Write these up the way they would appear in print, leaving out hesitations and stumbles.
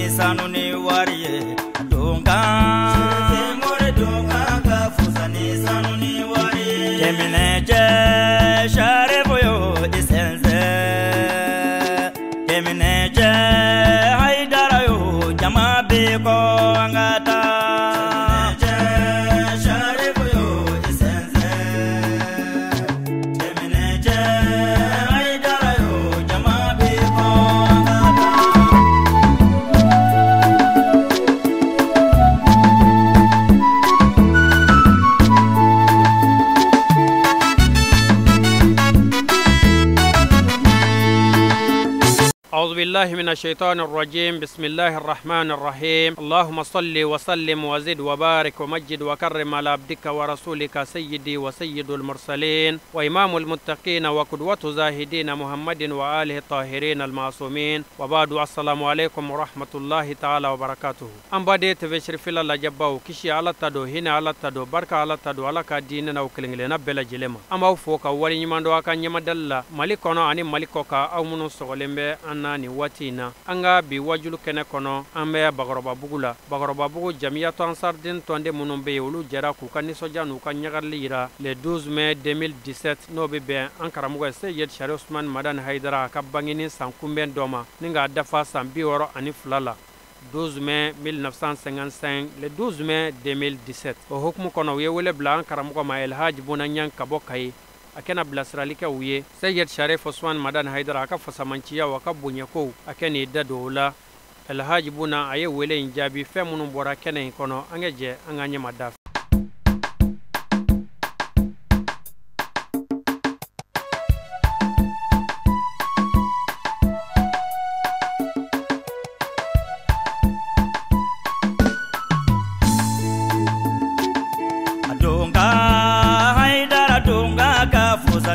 ni sanu ni wari ye donkan Mori donkan ka fusa ni sanu ni wari ye Keminɛjɛ Sharifu yo i sɛnsɛn Keminɛjɛ Hayidara yo jama bɛ kɔ an ka taa أعوذ بالله من الشيطان الرجيم. بسم الله الرحمن الرحيم. اللهم صل وسلم وزد وبارك ومجد وكرم على عبدك ورسولك سيدي وسيد المرسلين وإمام المتقين وقدوة زاهدين محمد وآله الطاهرين المعصومين وبعد. السلام عليكم ورحمة الله تعالى وبركاته. أم بعد تبشر في الله جباو كشي على تدو هنا على تدو بركة على تدو على كديننا وكلنا بلا جلما. أم أوفوك أولي نمان دوا كان يمدلا ملكنا أني ملكك أو منو سغلم أن ni waati in na an ka bi wajulu kɛnɛ kɔnɔ an bɛ Bakɔrɔbabugu la. Bakɔrɔbabugu jamiyatu ansariden tɔnden minnu bɛ yen olu jɛra k'u ka nisɔndiya n'u ka ɲagarili yira le 12 mai 2017 n'o bɛ bɛn an karamɔgɔ Seyid Sharif Usman Madani Hayidara a ka bangeni san kunbɛn dɔ ma ni k'a dafa san 62 la 12 mai 1955 le 12 mai 2017. O hukumu kɔnɔ u ye wele bila an karamɔgɔ ma Elhaji Buna Ɲang ka bɔ Kayi. A kɛna bilasirali kɛ u ye Seyid Sharif Usman Madani Hayidara a ka fasamanciyaw a ka bonyakow a kɛ n'i da don o la. Elhaji Buna a ye wele in jaabi fɛn minnu bɔra kɛnɛ in kɔnɔ an ka jɛ an ka ɲɛma da.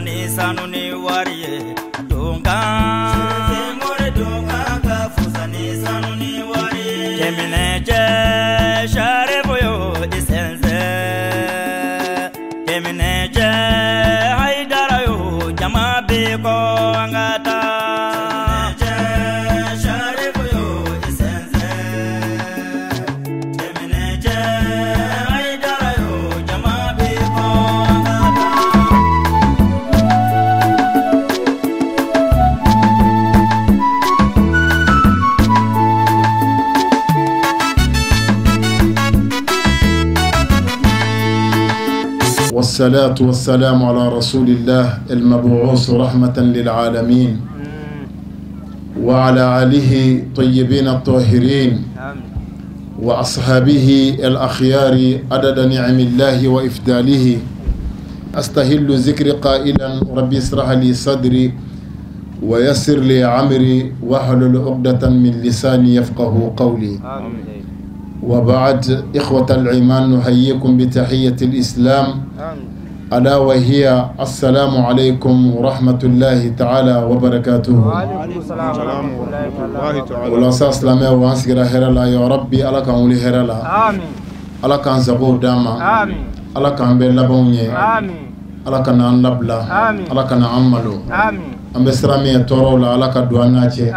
Ni sanu ni wari ye donkan Mori donkan ka fusa ni sanu ni wari ye Keminɛjɛ Sharifu yo i sɛnsɛn Keminɛjɛ Hayidara yo jama bɛ kɔ an ka taa Keminɛjɛ Sharifu yo i sɛnsɛn Keminɛjɛ Hayidara yo jama bɛ kɔ an ka taa. والصلاة والسلام على رسول الله المبعوث رحمة للعالمين وعلى آله الطيبين الطاهرين وأصحابه الأخيار عدد نعم الله وإفداله. أستهل ذكر قائلا ربي اشرح لي صدري ويسر لي عمري واحلل عقدة من لساني يفقه قولي. وبعد، إخوة الإيمان، نحييكم بتحية الإسلام ألا وهي السلام عليكم ورحمة الله تعالى وبركاته. ولا سلام وانسكرا هرلا يا ربي ألا كان ولي هرلا ألا كان زبور داما ألا كان بلبوني ألا كان أنلبلا ألا كان عملو أم بسرامي تورولا ألا كدواناتي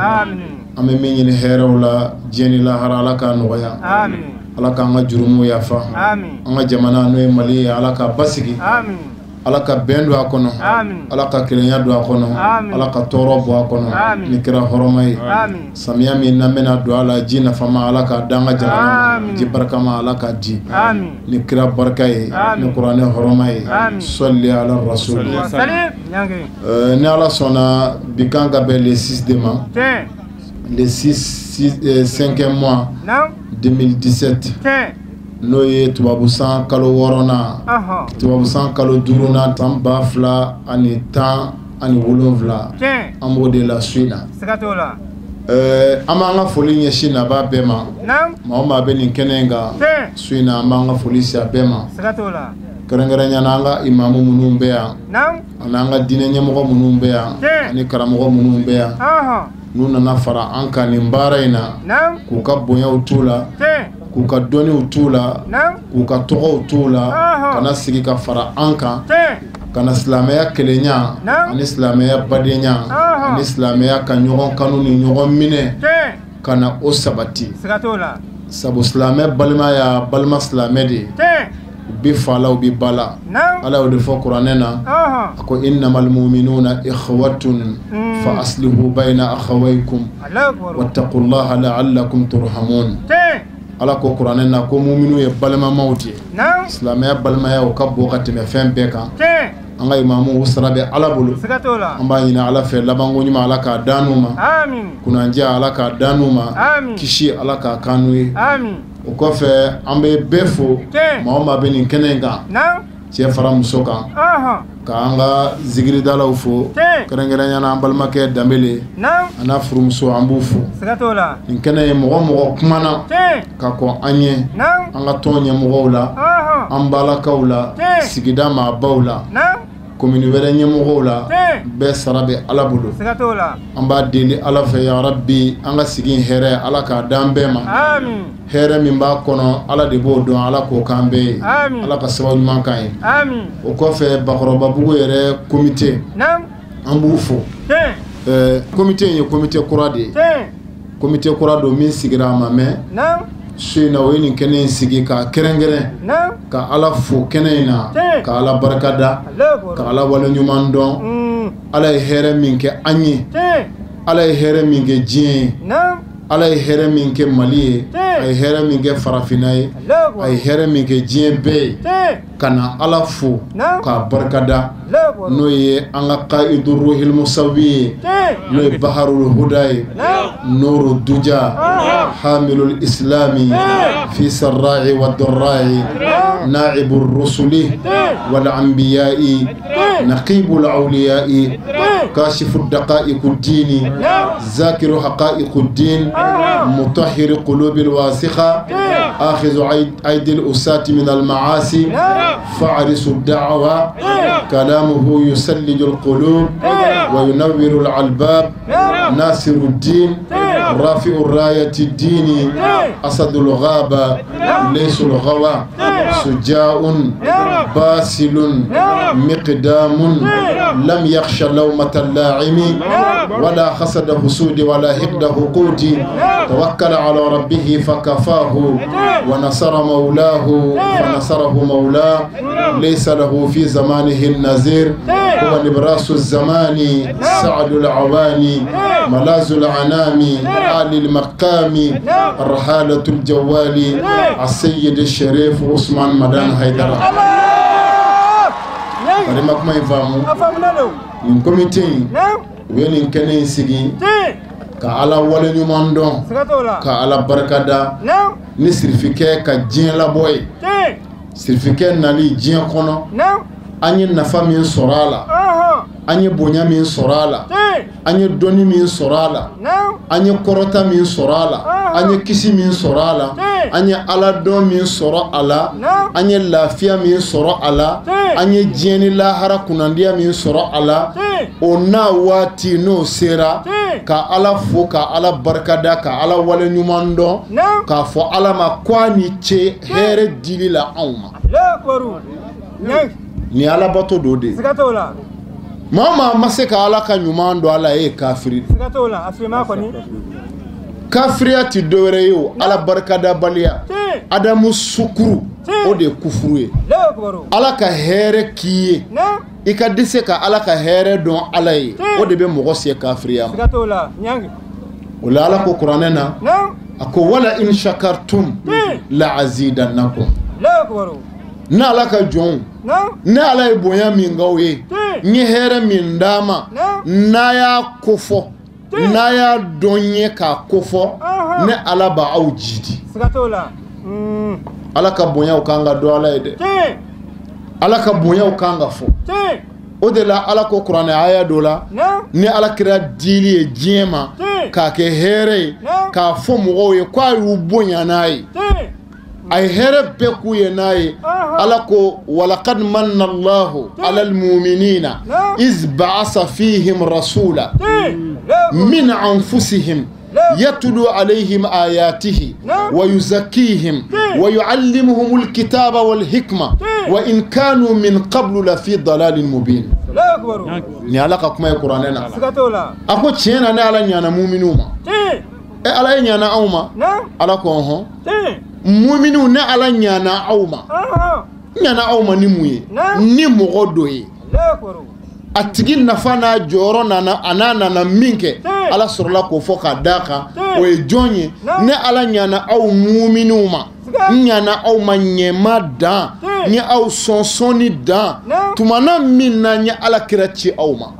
an bɛ min ɲini hɛrɛw la diɲɛ ni lahara ala k'a nɔgɔya ala k'an ka jurumu yafa an ka jamana n'o ye Mali ye ala ka basigi ala ka bɛn don a kɔnɔ ala ka kelenya don a kɔnɔ ala ka tɔɔrɔ bɔ a kɔnɔ ni kɛra hɔrɔma ye. Samiya min n'an bɛna don a la ji nafama ala k'a d'an ka jamana ma ji barikama ala k'a di ni kira barika ye ni kuranɛ hɔrɔma ye. Sɔli ala rasul. Ni ala sɔnna bi kan ka bɛn le 6 de ma le 6 5e mois 2017 n'o ye tubabu san kalo 6nan tubabu san kalo 5nan san 2017 an b'o de la su in na. An b'an ka foli ɲɛsin nabaa bɛɛ ma maa o maa bɛ nin kɛnɛ in kan su in na an b'an ka foli se a bɛɛ ma kɛrɛnkɛrɛnnenya la an ka imamu minnu bɛ yan ani an ka diinɛ ɲɛmɔgɔ minnu bɛ yan ani karamɔgɔ minnu bɛ yan n'u nana fara an kan nin baara in na k'u ka bonyaw t'u la k'u ka dɔnniw t'u la k'u ka tɔgɔw t'u la ka na sigi ka fara an kan ka na silamɛya kelenya ani silamɛya badenya ani silamɛya ka ɲɔgɔn kanu ni ɲɔgɔn minɛ Ka na o sabati. Sabu silamɛ balima y'a balima silamɛ de ye. U bɛ fa la u bɛ ba la. Ala y'o de fɔ kuranɛ na. A ko innamal mu'minuna ikhwatun fa aslihu bayna akhawaykum wattaqullaha la'allakum turhamun. Ala ko kuranɛ na ko muminu ye balimamaw de ye. Silamɛya balimaya o ka bon ka tɛmɛ fɛn bɛɛ kan. An ka imamu sara bɛ Ala bolo. An b'a ɲini Ala fɛ labanko ɲuman Ala k'a d'an n'u ma. Kunnandiya Ala k'a d'an n'u ma. Kisi Ala k'a k'an n'u ye. O kɔfɛ an bɛ bɛɛ fo maa o maa bɛ nin kɛnɛ in kan. Cɛ fara muso kan. K'an ka zikiridalaw fo. Kɛrɛnkɛrɛnnenya la an balimakɛ Danbele. A n'a furumuso an b'u fo. Nin kɛnɛ in mɔgɔ mɔgɔ kumana ka kɔn an ɲɛ. An ka tɔn ɲɛmɔgɔw la. An balakaw la. Sigida maabaw la. Komini wɛrɛ ɲɛmɔgɔw la. Bɛɛ sara bɛ Ala bolo. An b'a deli Ala fɛ ya Rabbi an ka sigi hɛrɛ Ala k'a d'an bɛɛ ma. Hɛrɛ min b'a kɔnɔ Ala de b'o dɔn Ala k'o k'an bɛɛ ye. Ala ka sababu ɲuman k'an ye. O kɔfɛ Bakɔrɔbabugu yɛrɛ komite an b'u fo. Komite in ye komite kura de ye. Komite kura don min sigira a ma mɛn. Su in na o ye nin kɛnɛ in sigi k'a kɛrɛnkɛrɛn ka Ala fo kɛnɛ in na ka Ala barikada ka Ala waleɲuman dɔn. Ala ye hɛrɛ min kɛ an ye. Ala ye hɛrɛ min kɛ diɲɛ ye. Ala ye hɛrɛ min kɛ Mali ye. A ye hɛrɛ min kɛ Farafinna ye. A ye hɛrɛ min kɛ diɲɛ bɛɛ ye. Ka na Ala fo k'a barikada n'o ye an ka Qa'idu Ruhil Musawi ye n'o ye Baharul Huda ye Nuru Duja Hamilul Islami fi sarra'i wa darra'i Na'ibur Rusuli wal Anbiya'i Naqibul Awliya'i Kashifu Daqa'iqud Dini Zakiru Haqa'iqud Din Mutahhir Qulubil Wasikha آخذ أيدي الأساة من المعاصي فعرس الدعوة كلامه يسلج القلوب وينور الألباب ناصر الدين رافع الراية الدين أسد الغابة ليس الغوى سجاء باسل مقدام لم يخش لومة اللاعم ولا خسد حسود ولا حقد حقود توكل على ربه فكفاه ونصر مولاه فنصره مولاه ليس له في زمانه النذير هو نبراس الزمان سعد العواني ملاذ العنام آل المقام الرحالة الجوالي السيد الشريف عثمان مدان هيدرا. Karima kuma in faamu nin komite in u ye nin kɛnɛ in sigi ka Ala waleɲuman dɔn ka Ala barikada ni sirifikɛ ka diɲɛ labɔ ye. Sirifikɛ nali diɲɛ kɔnɔ an ye nafa min sɔrɔ a la, an ye bonya min sɔrɔ a la, an ye dɔnni min sɔrɔ a la, an ye kɔrɔta min sɔrɔ a la, an ye kisi min sɔrɔ a la, an ye Ala dɔn min sɔrɔ a la, an ye lafiya min sɔrɔ a la, an ye diɲɛ ni lahara kunnandiya min sɔrɔ a la, o n'a waati n'o sera ka Ala fo ka Ala barikada ka Ala waleɲuman dɔn k'a fɔ Ala ma ko a ni ce hɛrɛ dili la anw ma. Ni Ala bato dɔ de ye. Maa o maa ma se ka Ala ka ɲuman dɔn Ala ye kafiri. Kafiriya ti dɔwɛrɛ ye o Ala barikadabaliya. Adamu sukuru o de ye kufuru ye. Ala ka hɛrɛ k'i ye i ka dɛsɛ ka Ala ka hɛrɛ dɔn Ala ye o de bɛ mɔgɔ se kafiriya ma. O la Ala ko kuranɛ na a ko wala in shakartum la azidannakum. N'ala ka jɔnw ne Ala ye bonya min k'aw ye n ye hɛrɛ min d'a ma n'a y'a kofɔ n'a y'a dɔn n ye k'a kofɔ ne Ala b'aw jidi. Ala ka bonyaw kan ka dɔn Ala ye dɛ. Ala ka bonyaw kan ka fɔ. O de la Ala ko kuranɛ aya dɔ la ni Ala kɛra dili ye diɲɛ ma k'a kɛ hɛrɛ ye k'a fɔ mɔgɔw ye k'a y'u bonya n'a ye. A ye hɛrɛ bɛɛ k'u ye n'a ye. Ala ko walaqad manna Allahu alal mu'minina iz ba'asa fihim rasula min anfusihim يتلو عليهم آياته ويزكيهم ويعلمهم الكتاب والحكمة وإن كانوا من قبل لفي ضلال مبين. Ni Ala ka kuma ye kuranɛ na. A ko tiɲɛ na ne Ala ɲana muminuw ma. E ala ye ɲana aw ma ala ko hɔn muminu ne ala ɲana aw ma ɲana aw ma ni mun ye ni mɔgɔ dɔ ye a tigi nafa n'a jɔyɔrɔ nana a n'a nana min kɛ ala sɔrɔla k'o fɔ k'a d'a kan o ye jɔn ye ne ala ɲana aw muminu ma n ɲana aw ma ɲɛma dan n ye aw sɔn sɔnni dan tumana min na n ye ala kira ci aw ma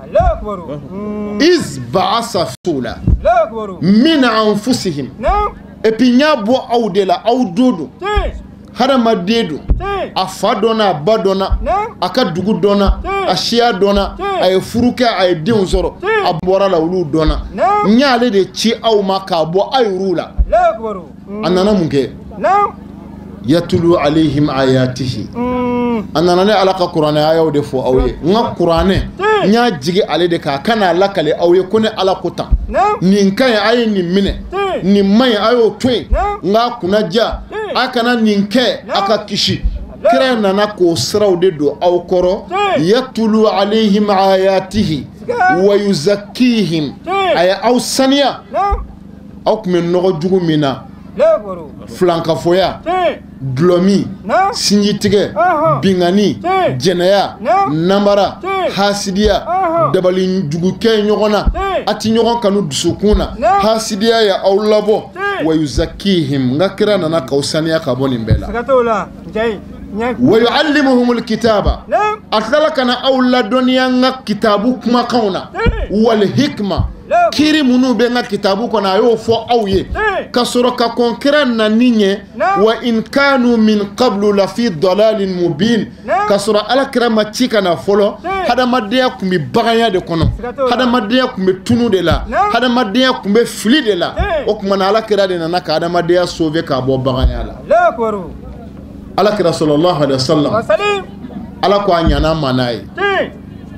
iz ba'asa rasula min anfusihim et puis n y'a bɔ aw de la aw do don hadamaden don a fa dɔnna a ba dɔnna a ka dugu dɔnna a siya dɔnna a ye furu kɛ a ye denw sɔrɔ a bɔra la olu dɔnna n y'ale de ci aw ma k'a bɔ aw yɛrɛw la a nana mun kɛ yatulu alayhim ayatihi a nana ne ala ka kuranɛ ayaw de fɔ aw ye n ka kuranɛ n y'a jigi ale de kan a kana lakale aw ye ko ne ala ko tan nin ka ɲi a ye nin minɛ nin man ɲi a y'o to yen n k'a kunna diya a kana nin kɛ a ka kisi kira nana k'o siraw de don aw kɔrɔ yatulu alayhim ayatihi wa yuzakkihim a ye aw saniya aw tun bɛ nɔgɔ jugu min na filankafoya dulɔmin sinjitigɛ bingani jɛnɛya namara hasidiya dabalijugukɛ ɲɔgɔn na a ti ɲɔgɔn kanu dusukun na hasidiya ye aw labɔ wa yuzakkihim n ka kira nana k'aw saniya ka bɔ nin bɛɛ la wa yuallimuhumul kitaba a tilala ka na aw ladɔnniya n ka kitabu kumakanw na wal hikma kiri minnu bɛ n ka kitabu kɔnɔ a y'o fɔ aw ye ka sɔrɔ ka kɔn kira nani ɲɛ wa in kanu min qablu la fi dalalin mubin ka sɔrɔ ala kira ma ci ka na fɔlɔ hadamadenya tun bɛ baganya de kɔnɔ hadamadenya tun bɛ tunu de la hadamadenya tun bɛ fili de la o tuma na ala kira de nana ka hadamadenya sauver k'a bɔ baganya la ala kira sallallahu alaihi wasallam ala ko a ɲana ma n'a ye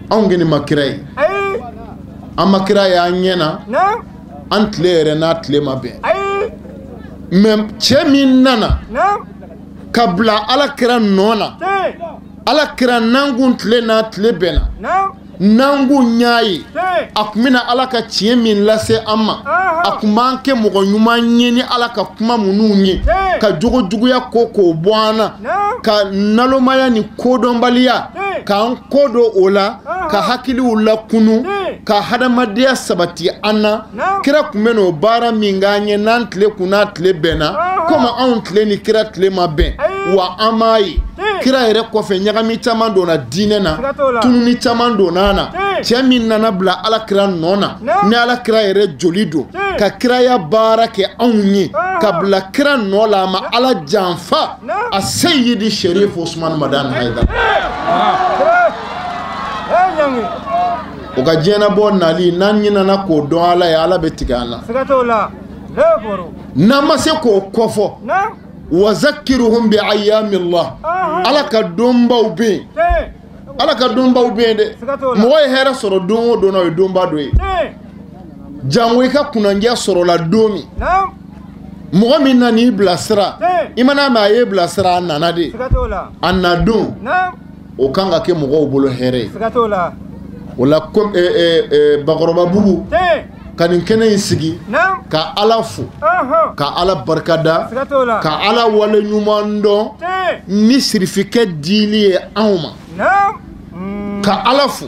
anw kɔni ma kira ye an ma kira ye an ɲɛ na an tile yɛrɛ n'a tile ma bɛn mais cɛ min nana ka bila ala kira nɔ na ala kira n'an kun tile n'a tile bɛnna n'an kun y'a ye a kun bɛna ala ka tiɲɛ min lase an ma a kun b'an kɛ mɔgɔ ɲuman ye ni ala ka kuma minnu ye ka jogo juguya ko k'o bɔ an na ka nalomaya ni kodɔnbaliya k'an ko don o la ka hakiliw lakunu ka hadamadenya sabati an na kira kun bɛ n'o baara min k'an ye n'an tile kun n'a tile bɛnna komi anw tile ni kira tile ma bɛn wa an m'a ye kira yɛrɛ kɔfɛ ɲagami caman donna diinɛ na tununi caman donna na cɛ min nana bila ala kira nɔ na ni ala kira yɛrɛ joli don ka kiraya baara kɛ anw ye ka bila kira nɔ la a ma ala janfa a seyidi Sherif Usman Madani Haidara o ka diɲɛnabɔ nali n'an ɲinana k'o dɔn ala ye ala bɛ tigɛ an na n'an ma se k'o kɔfɔ wa zakkiruhum bi ayyamillah ala ka donbaw bɛ yen ala ka donbaw bɛ yen dɛ mɔgɔ ye hɛrɛ sɔrɔ don o don na o ye donba dɔ ye jango i ka kunnandiya sɔrɔla don min mɔgɔ min nan'i bilasira i mana mɛn a y'e bilasira a nana de a na don o kan ka kɛ mɔgɔw bolo hɛrɛ ye o la Bakɔrɔbabugu ka nin kɛnɛ in sigi ka ala fo ka ala barikada ka ala wale ɲuman dɔn ni sirifikɛ dili ye anw ma ka ala fo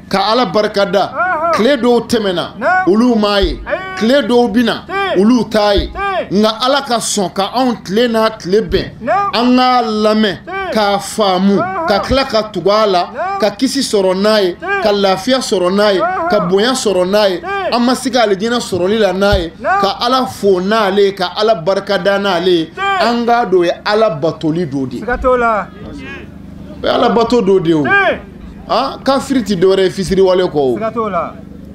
ka ala barikada tile dɔw tɛmɛna olu m'a ye tile dɔw bɛ na olu t'a ye nka ala ka sɔn ka anw tile n'a tile bɛn an k'a lamɛn k'a faamu ka tila ka tugu a la ka kisi sɔrɔ n'a ye ka lafiya sɔrɔ n'a ye ka bonya sɔrɔ n'a ye an ma se k'alijinɛ sɔrɔli la n'a ye ka ala fo n'ale ye ka ala barikada n'ale ye an k'a dɔn o ye ala batoli dɔ de ye o ye ala bato dɔ de ye o kafiri ti dɔwɛrɛ ye fisiriwale kɔ o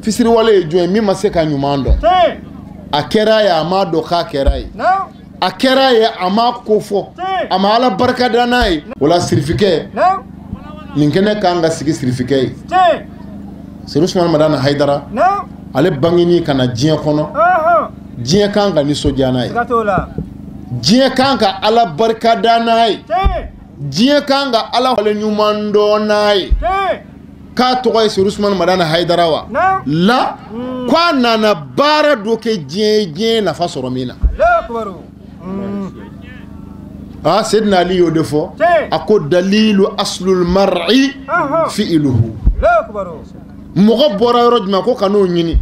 fisiriwale ye jɔn ye min ma se ka ɲuman dɔn a kɛra ye a m'a dɔn k'a kɛra ye a kɛra ye a m'a ko fɔ a ma ala barikada n'a ye o la sirifikɛ nin kɛnɛ kan ka sigi sirifikɛ ye Seri Usman Madani Haidara ale bangeni ka na diɲɛ kɔnɔ diɲɛ kan ka nisɔndiya n'a ye diɲɛ kan ka ala barikada n'a ye diɲɛ kan ka ala wale ɲuman dɔn n'a ye. K'a tɔgɔ ye Serifu Usumani Madani Hayidara wa? La, k'a nana baara dɔ kɛ diɲɛ diɲɛ nafa sɔrɔ min na. Ah, Seydina Ali y'o de fɔ. A ko dalilu aslul mar'i fi'luhu. Mɔgɔ bɔra yɔrɔ jumɛn ko ka n'o ɲini.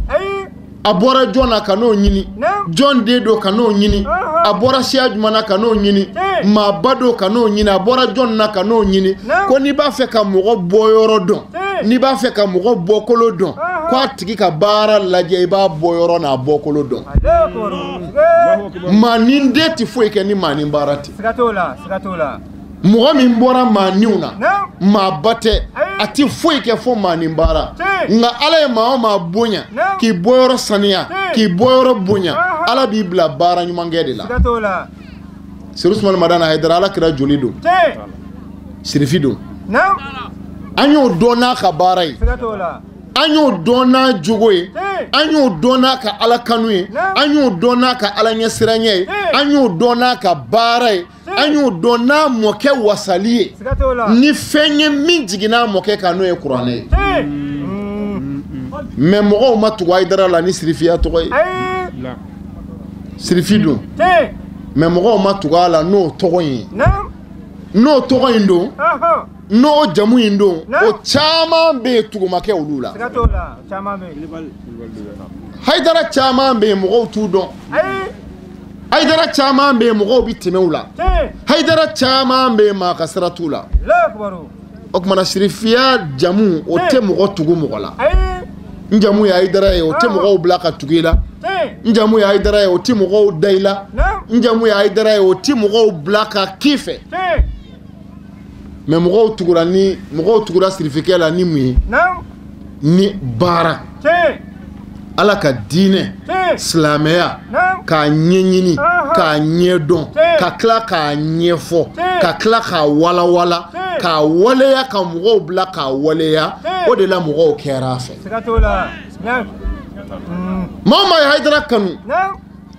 A bɔra jɔn na ka n'o ɲini. Jɔn den don ka n'o ɲini. A bɔra siya jumɛn na ka n'o ɲini. Maaba don ka n'o ɲini. A bɔra jɔn na ka n'o ɲini. Ko n'i b'a fɛ ka mɔgɔ bɔ yɔrɔ dɔn, n'i b'a fɛ ka mɔgɔ bɔkolo dɔn, ko a tigi ka baara lajɛ i b'a bɔ yɔrɔ n'a bɔkolo dɔn. Maanin den tɛ foyi kɛ ni maanin baara tɛ. Mɔgɔ min bɔra maaninw na, maaba tɛ, a tɛ foyi kɛ fo maanin baara. Nka Ala ye maa o maa bonya, k'i bɔyɔrɔ saniya, k'i bɔyɔrɔ bonya, Ala b'i bila baara ɲumankɛ de la. Serifu Usumani Madani Hayidara Ala kira joli don, sirifi don. An y'o dɔn n'a ka baara ye, an y'o dɔn n'a jogo ye, an y'o dɔn n'a ka Ala kanu ye, an y'o dɔn n'a ka Ala ɲɛsiranɲɛ ye, an y'o dɔn n'a ka baara ye, an y'o dɔn n'a mɔkɛ wasali ye. Ni fɛn ye min jiginna a mɔkɛ kan n'o ye kuranɛ ye. Mais mɔgɔw ma tugu Hayidara la ni sirifiya tɔgɔ ye. Sirifi don, mais mɔgɔw ma tugu a la n'o tɔgɔ in ye. N'o tɔgɔ in don, n'o jamu in don, o caman bɛ yen tugu ma kɛ olu la. Hayidara caman bɛ yen mɔgɔw t'u dɔn. Hayidara caman bɛ yen mɔgɔw bɛ tɛmɛ u la. Hayidara caman bɛ yen maa ka sira t'u la. O kumana sirifiya jamu o tɛ mɔgɔ tugu mɔgɔ la. N jamu ye Hayidara ye o tɛ mɔgɔw bila ka tugu i la. N jamu ye Hayidara ye o tɛ mɔgɔw da i la. N jamu ye Hayidara ye o tɛ mɔgɔw bila ka k'i fɛ. Mais mɔgɔw tugura ni mɔgɔw tugura sirifikɛ la ni mun ye? Ni baara. Ala ka diinɛ, silamɛya, k'a ɲɛɲini, k'a ɲɛdɔn, ka tila k'a ɲɛfɔ, ka tila k'a walawala, k'a waleya, ka mɔgɔw bila k'a waleya, o de la mɔgɔw kɛra a fɛ. Maa o maa ye Hayidara kanu,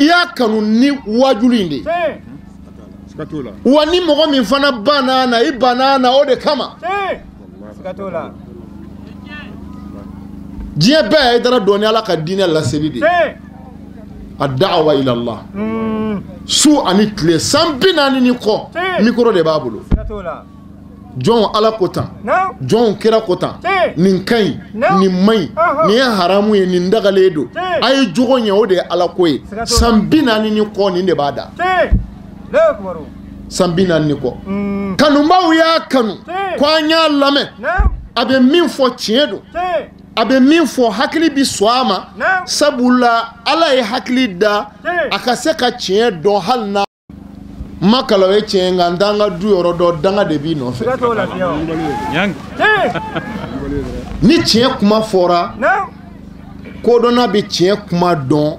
i y'a kanu ni waajuli in de ye. Wa ni mɔgɔ min fana banna na, i banna na o de kama. Diɲɛ bɛɛ ye Hayidara dɔn ni Ala ka diinɛ laseli de ye. A da'awa ila Allah. Su ani tile san 40 ni kɔ, micro de b'a bolo. Jɔn Ala ko tan, jɔn kira ko tan, nin ka ɲi, nin man ɲi, nin ye haramu ye, nin dagalen don. A ye jogo ɲɛ, o de ye Ala ko ye. San 40 ni kɔ nin de b'a da. San 40 ni kɔ. Kanubaw y'a kanu, ko an y'a lamɛn. A bɛ min fɔ tiɲɛ don. A bɛ min fɔ hakili bi sɔn a ma, sabula Ala ye hakili da a ka se ka tiɲɛ dɔn hali n'a ma kalan o ye tiɲɛ ye, nka n t'an ka du yɔrɔ dɔn, danga de b'i nɔfɛ. Ni tiɲɛ kuma fɔra, kodɔnna bɛ tiɲɛ kuma dɔn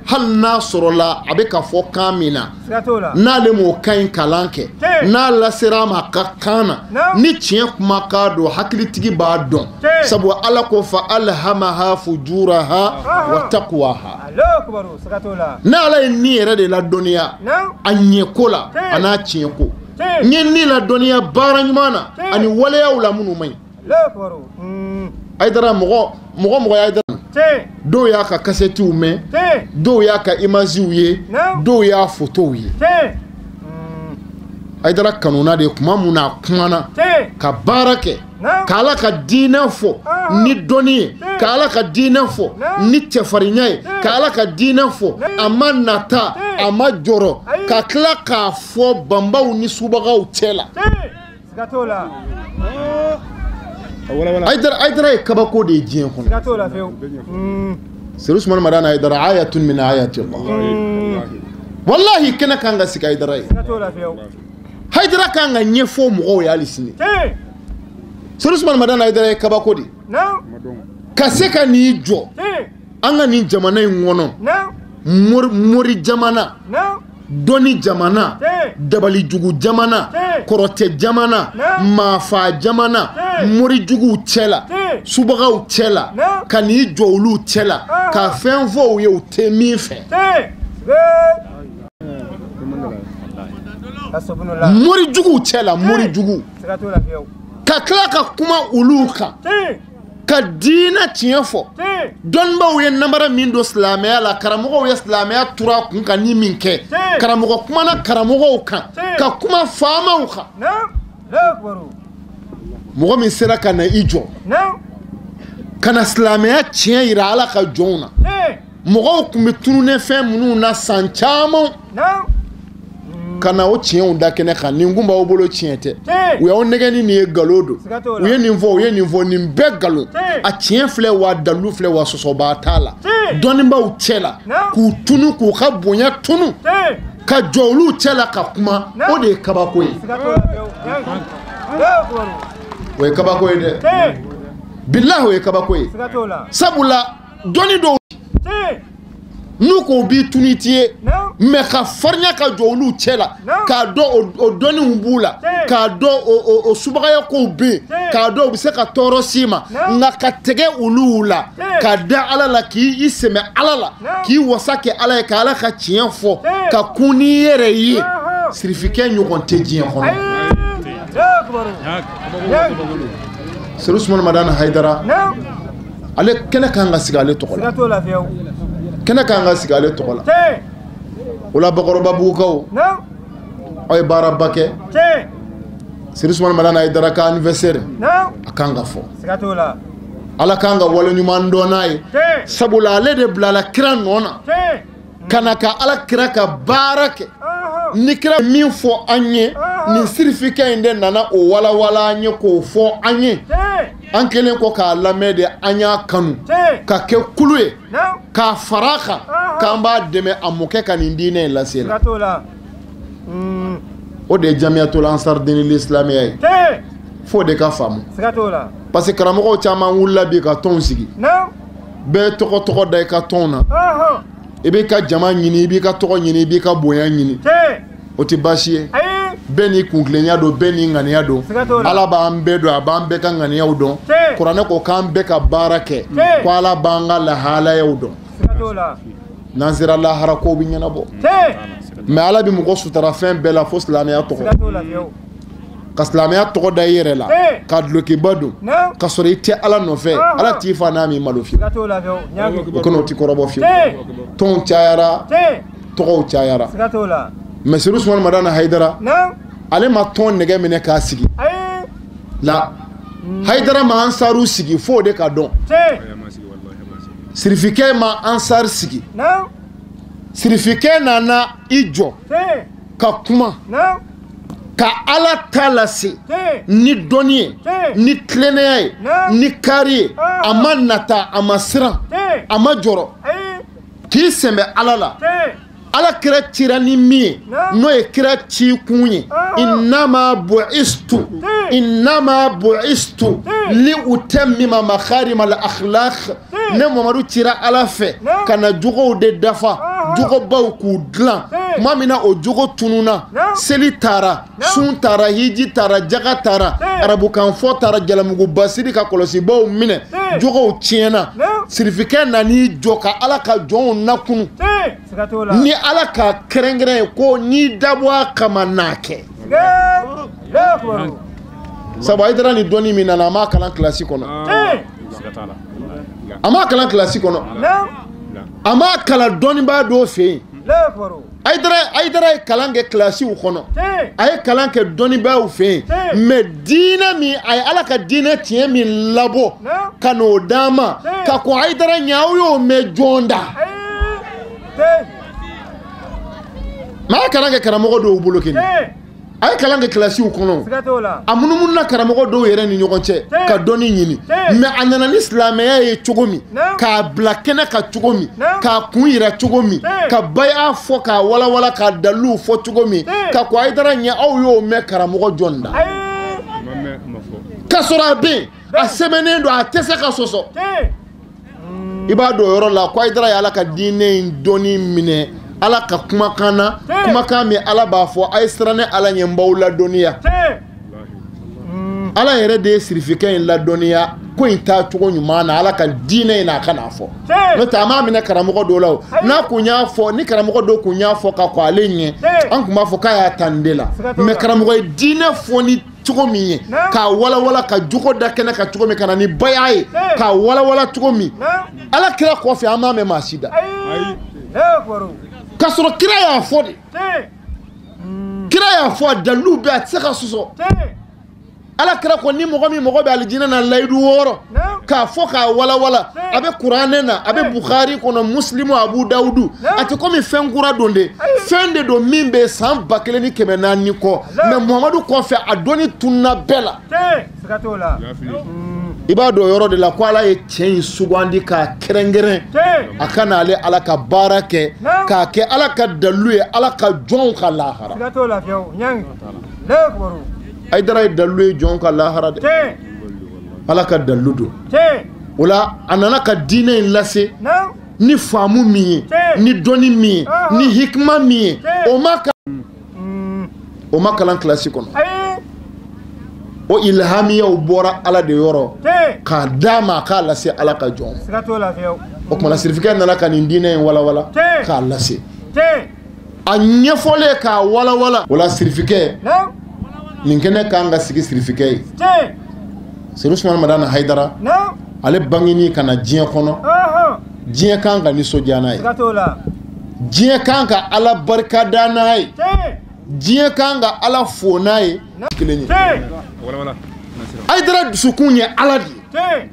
hali n'a sɔrɔla a bɛ ka fɔ kan min na, n'ale m'o kan in kalan kɛ, n'a lasera a ma a ka kan na, ni tiɲɛ kuma k'a don, hakilitigi b'a dɔn. Sabu Ala ko fa alhamaha fujuraha wa taqwaha. N'Ala ye ni yɛrɛ de ladɔnniya a ɲɛko la a n'a tiɲɛ ko, n ye ni ladɔnniya baara ɲuman na ani waleyaw la minnu man ɲi. Hayidara mɔgɔ mɔgɔ ye Hayidara, dɔw y'a ka kasɛtiw mɛn, dɔw y'a ka imaziw ye, dɔw y'a fotow ye. Hayidara kanuna de kuma mun na a kumana ka baara kɛ, ka Ala ka diinɛ fɔ ni dɔnni ye, ka Ala ka diinɛ fɔ ni cɛfarinya ye, ka Ala ka diinɛ fɔ a ma nata, a ma jɔrɔ, ka tila k'a fɔ banbaw ni subagaw cɛ la. Hayidara ye kabako de ye diɲɛ kɔnɔ. Serifu Usumani Madani Hayidara ayatun min ayati Allah. Wallahi kɛnɛ kan ka sigi Hayidara ye. Hayidara kan ka ɲɛfɔ mɔgɔw ye hali sini. Serifu Usumani Madani Hayidara ye kabako de ye. Ka se ka n'i jɔ an ka nin jamana in kɔnɔ, mori jamana, dɔnni jamana, dabalijugu jamana, kɔrɔtɛ jamana, maafa jamana, morijuguw cɛ la, subagaw cɛ la, ka n'i jɔ olu cɛ la, ka fɛn fɔ u ye u tɛ min fɛ. Morijuguw cɛ la, morijugu, ka tila ka kuma olu kan. Ka diinɛ tiɲɛ fɔ. Dɔnnibaaw ye namara min don silamɛya la, karamɔgɔw ye silamɛya tura kun kan ni min kɛ. Karamɔgɔ kumana karamɔgɔw kan, ka kuma faamaw kan. Mɔgɔ min sera ka na i jɔ, ka na silamɛya tiɲɛ yira Ala ka jɔnw na. Mɔgɔw tun bɛ tununnen fɛn minnu na san caman, ka na o tiɲɛw da kɛnɛ kan. Nin kun b'aw bolo tiɲɛ tɛ. U y'aw nɛgɛ ni nin ye nkalon don. U ye nin fɔ, u ye nin fɔ, nin bɛɛ nkalon. A tiɲɛ filɛ wa dalilu filɛ wa sɔsɔbaa t'a la. Dɔnnibaaw cɛ la, k'u tunu, k'u ka bonya tunu, ka jɔ olu cɛ la ka kuma, o de ye kabako ye. O ye kabako ye dɛ. Bilahi o ye kabako ye. Sabula dɔnni dɔw n'u ko b'i tunu i t'i ye, mais ka farinya ka jɔ olu cɛ la, k'a dɔn o dɔnniw b'u la, k'a dɔn o subagaya kow bɛ yen, k'a dɔn u bɛ se ka tɔɔrɔ s'i ma, nka ka tɛgɛ olu la, ka da Ala la, k'i sɛmɛ Ala la, k'i wasa kɛ Ala ye, ka Ala ka tiɲɛ fɔ, ka kun n'i yɛrɛ ye. Sirifikɛ ɲɔgɔn tɛ diɲɛ kɔnɔ. Serigne Ousmane Madani Haidara, ale kɛnɛ kan ka sigi ale tɔgɔ la. Kɛnɛ kan ka sigi ale tɔgɔ la. O la Bakɔrɔbabugukaw, aw ye baaraba kɛ. Serigne Ousmane Madani Haidara ka anniversaire, a kan ka fɔ. Ala kan ka wale ɲuman dɔn n'a ye. Sabula ale de bilala kira nɔ na, ka na ka Ala kira ka baara kɛ. Ni kira min fɔ an ye, nin sirifikɛ in de nana o walawala an ye, k'o fɔ an ye. An kɛlen kɔ k'a lamɛn de, an y'a kanu ka kɛ kulu ye, k'a fara a kan, k'an b'a dɛmɛ a mɔkɛ ka nin diinɛ in lase la. O de ye Jamiyatul Ansar Dinil Islamiya ye. F'o de ka faamu. Parce que karamɔgɔw caman wulila bi ka tɔnw sigi. Bɛɛ tɔgɔ tɔgɔ da i ka tɔnw na. I b'i ka jama ɲini, i b'i ka tɔgɔ ɲini, i b'i ka bonya ɲini. O tɛ baasi ye. Bɛɛ n'i kuntilenya don, bɛɛ n'i ŋaniya don. Ala b'an bɛɛ dɔn, a b'an bɛɛ ka ŋaniyaw dɔn. Kuranɛ ko k'an bɛɛ ka baara kɛ, ko Ala b'an ka lahalayaw dɔn. N'an sera lahara, kow bɛ ɲɛnabɔ. Mais Ala bɛ mɔgɔ sutara fɛn bɛɛ la fo silamɛya tɔgɔ. Ka silamɛya tɔgɔ da i yɛrɛ la, ka dulokiba don, ka sɔrɔ i tɛ Ala nɔfɛ, Ala t'i fa n'a m'i malo fiyewu. O kɔnɔ o tɛ kɔrɔbɔ fiyewu. Tɔnw cayara, tɔgɔw cayara. Mais Serigne Ousmane Madani Haidara, ale ma tɔn nɛgɛ minɛ k'a sigi. La Haidara ma ansaru sigi f'o de ka dɔn. Sirifikɛ ma ansar sigi. Sirifikɛ nana i jɔ ka kuma, ka Ala ta lase ni dɔnni ye, ni tilennenya ye, ni kaari ye. A ma nata, a ma siran, a ma jɔrɔ, k'i sɛmɛ Ala la. Ala kira cira ni min ye, n'o ye kira ci kun ye. Innama bu'istu, innama bu'istu li utammima makarima al akhlaq. Ne Mamadu cira Ala fɛ ka na jogow de dafa, jogobaw k'u dilan. Tuma min na o jogo tununa, seli taara, sun taara, hiji taara, jaga taara, arabukan fɔ taara, jalamugu basiri ka kɔlɔsibaw minɛ, jogow tiɲɛna. Sirifikɛ nan'i jɔ ka Ala ka jɔnw nakunu. Ni Ala ka kɛrɛnkɛrɛn ye ko n'i dabɔ a kama n'a kɛ. Sabu Haidara ni dɔnni min nana, a m'a kalan kilasi kɔnɔ. A m'a kalan kilasi kɔnɔ. A m'a kalan dɔnnibaa dɔw fɛ yen. Haidara ye kalan kɛ kilasiw kɔnɔ. A ye kalan kɛ dɔnnibaaw fɛ yen. Mais diinɛ min, a ye Ala ka diinɛ tiɲɛ min labɔ ka n'o d'an ma, ka kɔn Haidara ɲɛ, aw y'o mɛn jɔn da. Mais a ye kalan kɛ karamɔgɔ dɔw bolo kelen. A ye kalan kɛ kilasiw kɔnɔ. A munumununa karamɔgɔ dɔw yɛrɛ ni ɲɔgɔn cɛ ka dɔnni ɲini. Mais a nana ni silamɛya ye cogo min, k'a bila kɛnɛ kan cogo min, k'a kun yira cogo min, ka baya fɔ, k'a walawala, k'a daliluw fɔ cogo min, ka kɔn Haidara ɲɛ, aw y'o mɛn karamɔgɔ jɔn da. K'a sɔrɔ a bɛ yen, a sɛbɛnnen don, a tɛ se ka sɔsɔ. I b'a dɔn o yɔrɔ la ko Haidara ye Ala ka diinɛ in dɔnni minɛ Ala ka kumakan na, kumakan min Ala b'a fɔ, a ye siran ne Ala ɲɛ, n b'aw ladɔnniya. Ala yɛrɛ de ye sirifikɛ in ladɔnniya ko in taa cogo ɲuman na, Ala ka diinɛ in na, a ka n'a fɔ. N'o tɛ a m'a minɛ karamɔgɔ dɔw la o. N'a kun y'a fɔ, ni karamɔgɔ dɔw kun y'a fɔ ka kɔn ale ɲɛ, an kun b'a fɔ k'a y'a ta nin de la. Mais karamɔgɔ ye diinɛ fɔ ni cogo min ye, k'a walawala ka jogo da kɛnɛ kan cogo min, ka na ni baya ye k'a walawala cogo min, Ala kira kɔfɛ an m'a mɛn maa si da. K'a sɔrɔ kira y'a fɔ de, kira y'a fɔ, a dalilu bɛɛ a tɛ se ka sɔsɔ. Ala kira ko ni mɔgɔ min mɔgɔ bɛ alijinɛ na layidu 6 k'a fɔ k'a walawala, a bɛ kuranɛ na, a bɛ Bukhari kɔnɔ, Muslimu, Abu Dawudu, a tɛ komi fɛn kura don de, fɛn de don min bɛ san 1400 kɔ, mais Muhamadu kɔfɛ a dɔnni tununa bɛɛ la. I b'a dɔn o yɔrɔ de la ko Ala ye cɛ in sugandi k'a kɛrɛnkɛrɛn a ka n'ale Ala ka baara kɛ, k'a kɛ Ala ka dalilu ye Ala ka jɔnw ka lahara. Hayidara ye dalilu ye jɔn ka lahara dɛ, Ala ka dalilu don. O la a nana ka diinɛ in lase ni faamu min ye, ni dɔnni min ye, ni hikima min ye, o ma kalan kilasi kɔnɔ. O ilhamiyaw bɔra Ala de yɔrɔ k'a d'a ma a k'a lase Ala ka jɔn ma. O tuma na sirifikɛ nana ka nin diinɛ in walawala k'a lase, a ɲɛfɔlen k'a walawala. O la sirifikɛ nin kɛnɛ kan ka sigi sirifikɛ ye. Serifu Usumani Madani Hayidara, ale bangeni ka na diɲɛ kɔnɔ, diɲɛ kan ka nisɔndiya n'a ye, diɲɛ kan ka Ala barika da n'a ye, diɲɛ kan ka Ala fo n'a ye. Kelen ye Hayidara dusukun ye Ala de ye.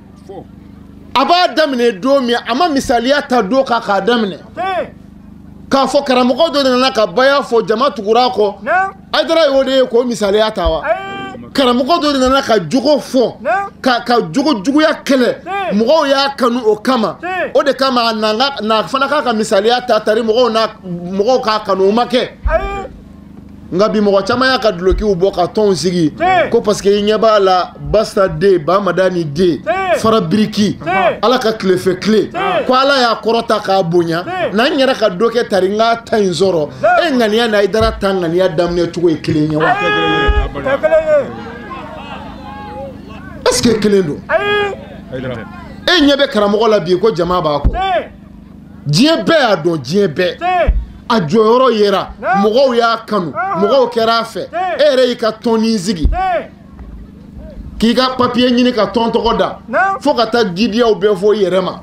A b'a daminɛ don min, a ma misaliya ta don kan k'a daminɛ, k'a fɔ karamɔgɔ dɔ nana ka baya fɔ, jama tugura a kɔ, Hayidara y'o de ye k'o misaliya ta wa? Karamɔgɔ dɔ nana ka jogo fɔ, ka jogo juguya kɛlɛ, mɔgɔw y'a kanu o kama, o de kama n'a fana k'a ka misaliya ta tari mɔgɔw k'a kanu, o ma kɛ. Nka bi mɔgɔ caman y'a ka dulokiw bɔ ka tɔnw sigi ko parce que i ɲɛ b'a la Basta den, Bamadani den, fara biriki, Ala ka tilefɛ tile, ko Ala y'a kɔrɔta k'a bonya, n'an yɛrɛ ka dɔ kɛ tari n k'a ta in sɔrɔ. E ŋaniya ni Hayidara ta ŋaniya daminɛ cogo ye kelen ye wa? Est-ce que kelen don? E ɲɛ bɛ karamɔgɔ la bi ko jama b'a kɔ, diɲɛ bɛɛ y'a dɔn, diɲɛ bɛɛ a jɔyɔrɔ yera, mɔgɔw y'a kanu, mɔgɔw kɛra a fɛ. E yɛrɛ y'i ka tɔnnin sigi k'i ka papiye ɲini ka tɔn tɔgɔ da, fo ka taa jidiyaw bɛɛ fɔ i yɛrɛ ma.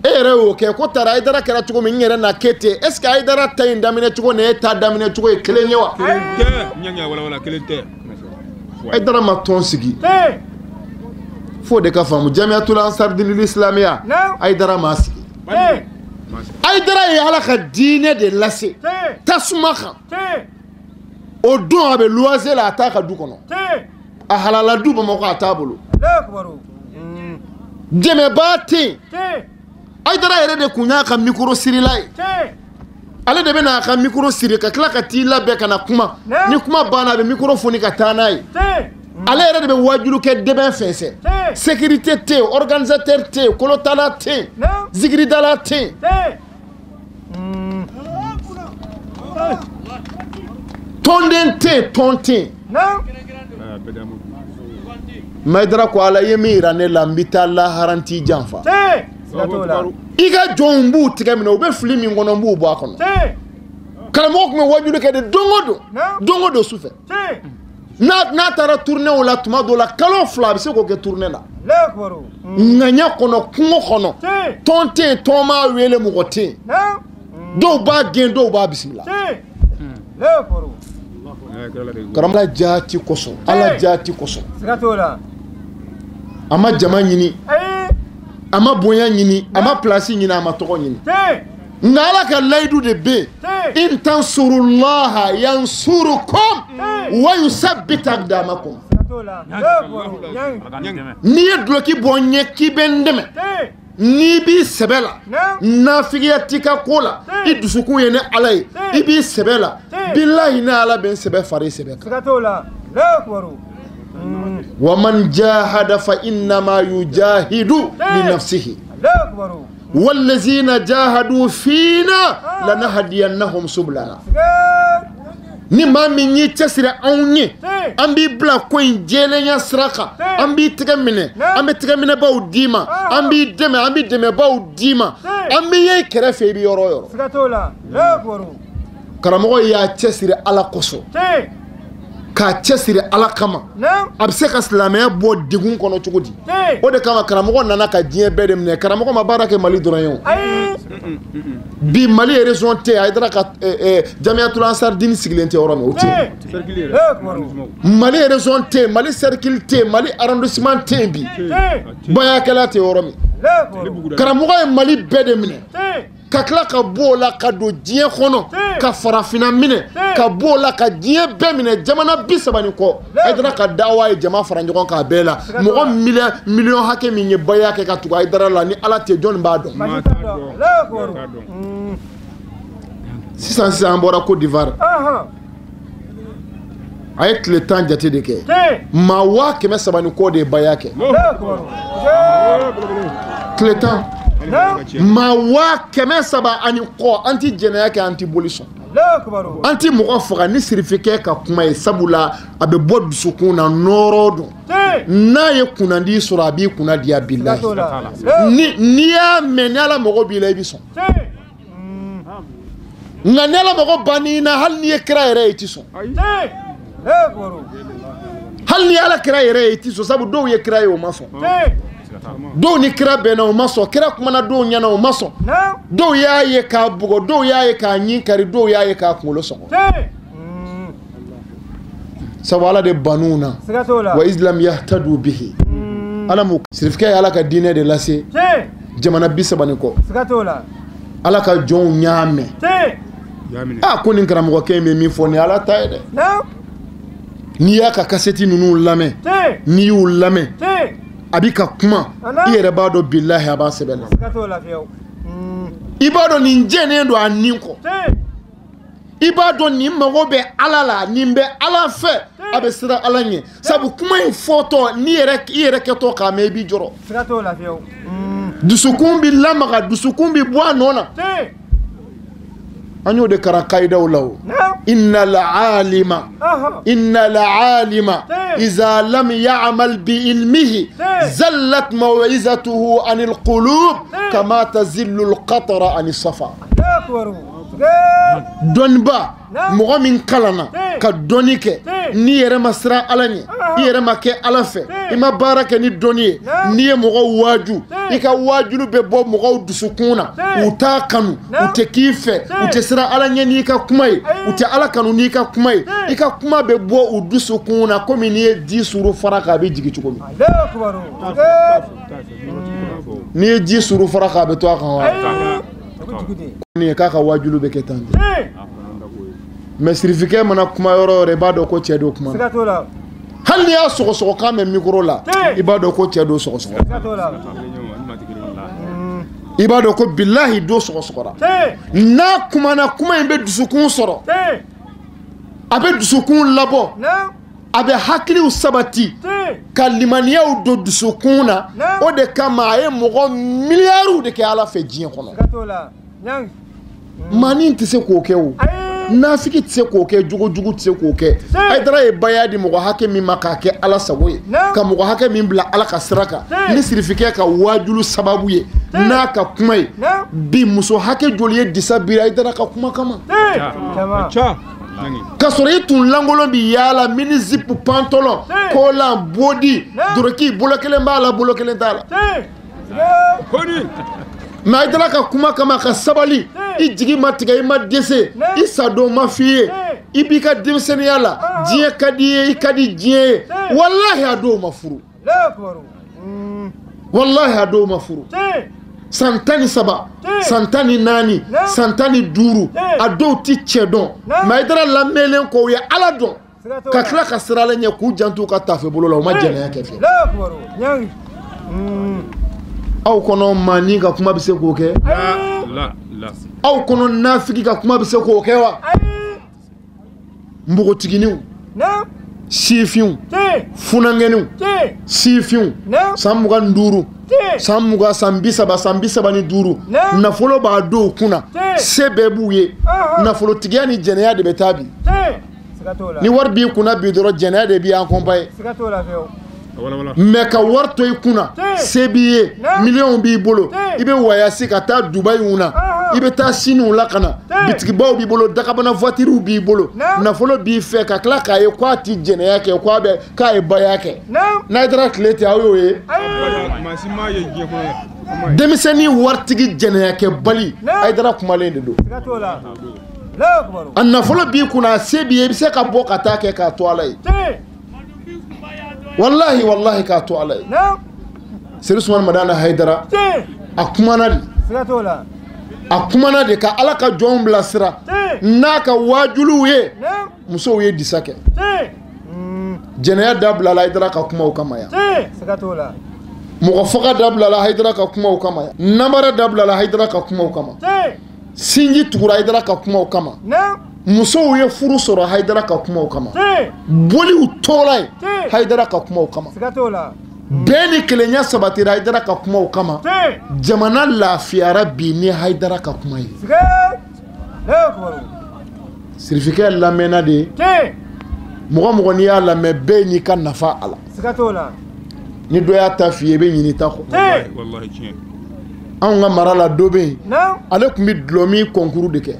E yɛrɛ y'o kɛ ko tara Hayidara kɛra cogo min, n yɛrɛ na kɛ ten. Est ce que Hayidara ta in daminɛ cogo ni e ta daminɛ cogo ye kelen ye wa? Hayidara ma tɔn sigi, f'o de ka faamu. Jamiyatul Ansar Dinil Islamiya, Hayidara m'a sigi. Hayidara ye Ala ka diinɛ de lase tasuma kan. O don a bɛ luwanse la, a t'a ka du kɔnɔ, a halala du Bamakɔ a t'a bolo, dɛmɛbaa tɛ yen. Hayidara yɛrɛ de kun y'a ka mikoro sirila ye, ale de bɛ n'a ka mikoro siri ka tila ka t'i labɛn ka na kuma, ni kuma banna a bɛ mikoro foni ka taa n'a ye. Ale yɛrɛ de bɛ wajulu kɛ dɛbɛn fɛnsɛn. Sécurité tɛ yen, organisateur tɛ yen, kolotala tɛ yen, zikiridala tɛ yen. Tɔnden tɛ yen, tɔn tɛ yen. Hayidara ko Ala ye min yira ne la, n bɛ taa lahara n t'i janfa. I ka jɔnw b'u tigɛ minɛ, u bɛ fili min kɔnɔ n b'u bɔ a kɔnɔ. Karamɔgɔ tun bɛ wajulu kɛ de don o don, don o don sufɛ. N'a taara tournée la tuma dɔ la, kalo 2 a bɛ se k'o kɛ tournée la. Ŋaɲa kɔnɔ, kungo kɔnɔ, tɔn tɛ yen, tɔn m'a wele, mɔgɔ tɛ yen. Dɔw b'a gɛn, dɔw b'a bisimila. Karamɔgɔ jaati kosɔn, Ala jaati kosɔn, a ma jama ɲini, a ma bonya ɲini, a ma place ɲini, a ma tɔgɔ ɲini. Nka Ala ka layidu de bɛ yen, in tansurullaha yansurukum wa yusabbit aqdamakum. N'i ye duloki bɔ n ɲɛ k'i bɛ n dɛmɛ, n'i b'i sɛbɛ la, nafigiya t'i ka ko la, i dusukun ye ne Ala ye, i b'i sɛbɛ la, bilahi ne Ala bɛ n sɛbɛ fara i sɛbɛ kan. Wa man jahada fa innama yujahidu li nafsihi. Wallazina jahadu fina lanahdiyannahum sublana. Ni maa min y'i cɛsiri anw ye, an b'i bila ko in jɛlenya sira kan, an b'i tɛgɛ minɛ, an bɛ tɛgɛ minɛbaw d'i ma, an b'i dɛmɛ, an bɛ dɛmɛbaw d'i ma, an b'i ye kɛrɛfɛ i bɛ yɔrɔ o yɔrɔ. Karamɔgɔ y'a cɛsiri Ala kosɔn. K'a cɛsiri Ala kama. A bɛ se ka silamɛya bɔ degun kɔnɔ cogo di? O de kama karamɔgɔ nana ka diɲɛ bɛɛ de minɛ. Karamɔgɔ ma baara kɛ Mali dɔrɔn ye o. Bi Mali région tɛ yen, Hayidara ka Jamiyatul Ansar Dini sigilen tɛ yɔrɔ min, o tɛ yen. Mali région tɛ yen, Mali cercle tɛ yen, Mali arrondissement tɛ yen bi. Bayakɛla tɛ yɔrɔ min. Karamɔgɔ ye Mali bɛɛ de minɛ. Ka tila ka bɔ o la ka don diɲɛ kɔnɔ, ka farafinna minɛ, ka bɔ o la ka diɲɛ bɛɛ minɛ, jamana 30 ni kɔ. Hayidara ka dawa ye jama fara ɲɔgɔn kan a bɛɛ la. Mɔgɔ miliyɔn hakɛ min ye baya kɛ ka tugu Hayidara la, ni Ala tɛ jɔnni b'a dɔn? Sisan sisan an bɔra Côte d'Ivoire. A ye tile 10 jate de kɛ. Maa 300 ni kɔ de ye baya kɛ. Tile 10. Maa 300 ani kɔ, an ti jɛnɛya kɛ, an ti boli sɔn, an ti mɔgɔ faga ni sirifikɛ ka kuma ye, sabula a bɛ bɔ dusukun na, nɔɔrɔ don. N'a ye kunnandi sɔrɔ, a b'i kunna diya bilahi. N'i y'a mɛn ni Ala mago b'i la, i bɛ sɔn. Nka ni Ala mago bann'i na, hali n'i ye kira yɛrɛ ye, i ti sɔn. Hali ni Ala kira yɛrɛ ye, i ti sɔn, sabu dɔw ye kira ye, o ma sɔn. Dɔw ni kira bɛnna, o ma sɔn. Kira kumana dɔw ɲɛna, o ma sɔn. Dɔw y'a ye k'a bugɔ, dɔw y'a ye k'a ɲin kari, dɔw y'a ye k'a kunkolo sɔgɔ. Sabu Ala de bann'u na. Wa islam yahtadu bihi. Ala m'u sirifikɛ ye Ala ka diinɛ de lase jamana 30 ni kɔ. Ala ka jɔnw y'a mɛn. A ko nin karamɔgɔkɛ in bɛ min fɔ nin ye Ala ta ye dɛ. N'i y'a ka kasɛti ninnu lamɛn, n'i y'u lamɛn, a b'i ka kuma, i yɛrɛ b'a dɔn bilahi a b'a sɛbɛn la. I b'a dɔn nin jɛnnen don a nin kɔ. I b'a dɔn nin mago bɛ Ala la, nin bɛ Ala fɛ, a bɛ siran Ala ɲɛ. Sabu kuma in fɔtɔ, n'i yɛrɛ i yɛrɛ kɛtɔ k'a mɛn, i b'i jɔrɔ. Dusukun b'i lamaga, dusukun b'i bɔ a nɔ na. An y'o de karan kayidaw la o. Inna al-alima, inna al-alima iza lam ya'mal bi ilmihi zallat maw'izatuhu anil qulub kama tazillu al-qatra anis safa. Dɔnniba, mɔgɔ min kalanna ka dɔnni kɛ, n'i yɛrɛ ma siran Ala ɲɛ, i yɛrɛ ma kɛ Ala fɛ, i ma baara kɛ ni dɔnni ye, n'i ye mɔgɔw waaju, i ka waajulu bɛ bɔ mɔgɔw dusukun na, u t'a kanu, u tɛ k'i fɛ, u tɛ siran Ala ɲɛ n'i ka kuma ye, u tɛ Ala kanu n'i ka kuma ye, i ka kuma bɛ bɔ u dusukun na komi n'i ye ji suru fara kan, a bɛ jigin cogo min. N'i ye ji suru fara kan, a bɛ to a kan wa? Ni k'a ka waajulu bɛ kɛ tan de. Mais sirifikɛ mana kuma yɔrɔ o yɔrɔ, i b'a dɔn ko cɛ don kuma na. Hali n'i y'a sɔgɔsɔgɔkan mɛn micro la, i b'a dɔn ko cɛ don sɔgɔsɔgɔ. I b'a dɔn ko bilahi don sɔgɔsɔgɔra. N'a kumana, kuma in bɛ dusukun sɔrɔ, a bɛ dusukun labɔ, a bɛ hakiliw sabati, ka limaniyaw don dusukun na. O de kama a ye mɔgɔ miliyariw de kɛ Ala fɛ diɲɛ kɔnɔ. Maanin tɛ se k'o kɛ o. Nafiki tɛ se k'o kɛ, jogojugu tɛ se k'o kɛ. Hayidara ye baya di mɔgɔ hakɛ min ma k'a kɛ Ala sago ye, ka mɔgɔ hakɛ min bila Ala ka sira kan, ni sirifikɛ ka waajulu sababu ye, n'a ka kuma ye. Bi muso hakɛ joli ye disa biri Hayidara ka kuma kama? K'a sɔrɔ i tun lankolon bi yaala, mini zipu, pantalon, kolan, bodi, doroki, bolo kelen b'a la, bolo kelen t'a la. Mais Hayidara ka kuma kama ka sabali, i jigi ma tigɛ, i ma dɛsɛ, i sadon ma f'i ye, i b'i ka denmisɛnninya la, diɲɛ ka di i ye, i ka di diɲɛ ye. Walahi a dɔw ma furu. Walahi a dɔw ma furu. San 13, san 14, san 15, a dɔw ti cɛ dɔn. Mais Hayidara lamɛnlen kɔ, u ye Ala dɔn, ka tila ka siran Ala ɲɛ, k'u janto u ka tafe bolo la, u ma jɛnɛya kɛ fiyewu. Aw kɔnɔ maanin ka kuma bɛ se k'o kɛ? Aw kɔnɔ nafiki ka kuma bɛ se k'o kɛ wa? Npogotigininw, sifinw, funankɛninw, sifinw, san 25, san 20, san 30, san 35, nafolo b'a dɔw kunna, se bɛɛ b'u ye, nafolotigiya ni jɛnɛya de bɛ taa bi. Ni wari b'i kunna bi dɔrɔn, jɛnɛya de b'i accompagner. Mais ka wari to i kunna, se b'i ye, miliyɔnw b'i bolo, i bɛ wayasi ka taa Dubayi na, i bɛ taa siniw la ka na bitigibaw b'i bolo dakabana voitures b'i bolo nafolo b'i fɛ ka tila k'a ye k'a ti jɛnɛya kɛ k'a bɛ k'a ye baya kɛ n'a taara tile ten aw y'o ye denmisɛnnin waritigi jɛnɛya kɛ bali Hayidara kumalen de don a nafolo b'i kunna a se b'i ye i bɛ se ka bɔ ka taa kɛ k'a to Ala ye walahi walahi k'a to Ala ye Serifu Usumani Madani Hayidara a kumana de a kumana de ka Ala ka jɔnw bilasira n'a ka waajuliw ye musow ye disa kɛ jɛnɛya dabilala Hayidara ka kumaw kama yan mɔgɔ faga dabilala Hayidara ka kumaw kama yan namara dabilala Hayidara ka kumaw kama sinji tugura Hayidara ka kumaw kama musow ye furu sɔrɔ Hayidara ka kumaw kama boliw tɔɔrɔ ye Hayidara ka kumaw kama bɛɛ ni kelenya sabatira Hayidara ka kumaw kama jamana lafiyara bi ni Hayidara ka kuma ye sirifikɛ lamɛnna de mɔgɔ mɔgɔ n'i y'a lamɛn bɛɛ n'i ka nafa a la ni dɔ y'a ta f'i ye i bɛ ɲin'i ta kɔ anw ka mara la dɔ bɛ yen ale tun bɛ dulɔ min concours de kɛ